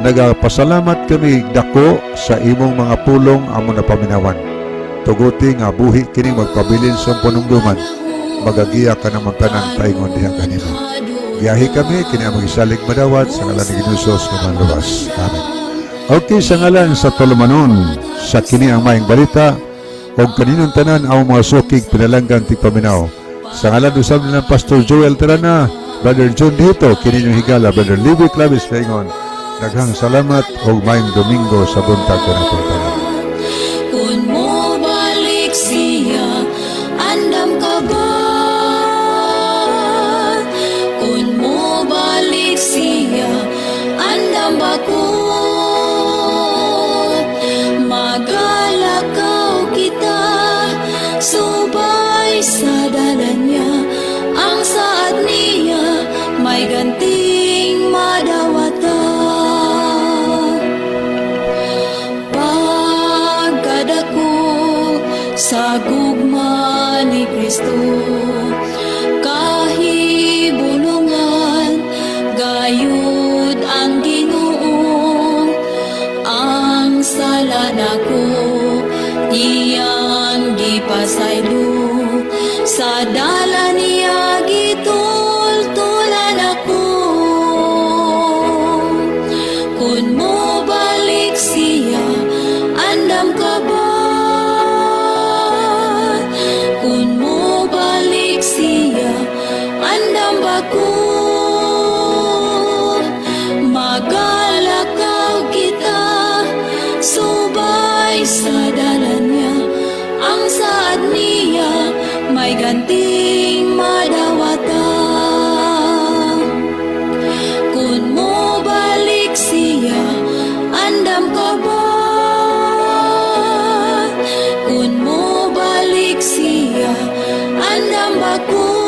nagapasalamat kami dako sa imong mga pulong among napaminawan. Tuguti nga buhi kini magpabilin sa panumduman, magagiya ka ng tanan paingon diha kanimo. Giyahi kami, kini ang magisalig madawat sa ngalan ni Hesus nga manluwas. Amen. Okay, sa ngalan sa tulumanon, sa kini ang maayong balita, og kaninong tanan ang mga sukig pinalanggang tigpaminaw. Sa ngalan usab nila Pastor Joel Terana, Brother John Dito, kini inyong higala, Brother Libby Clavis Lingon. Daghang salamat og maayong Domingo sa buntag kanatong tanan. Kung mo balik siya, andam ka ba? Kung mo balik siya, andam ba ko? Magalakaw kita, subay sa dalan niya, ang saad niya, may ganting madawata. Pagkadako sa gugma ni Kristo, kahibulungan gayud ang Ginoo, ang sala nako iyang gipasaylo, sa dala niya gitultulan ako. Kung mo balik siya, andam ka ba? Kung mo balik siya, andam ba ko? Magalakaw kita, subay sa dalan niya, ang saad niya, may ganting madawata. Kung mo balik siya, andam ka ba? Kung mo balik siya, andam ba ko?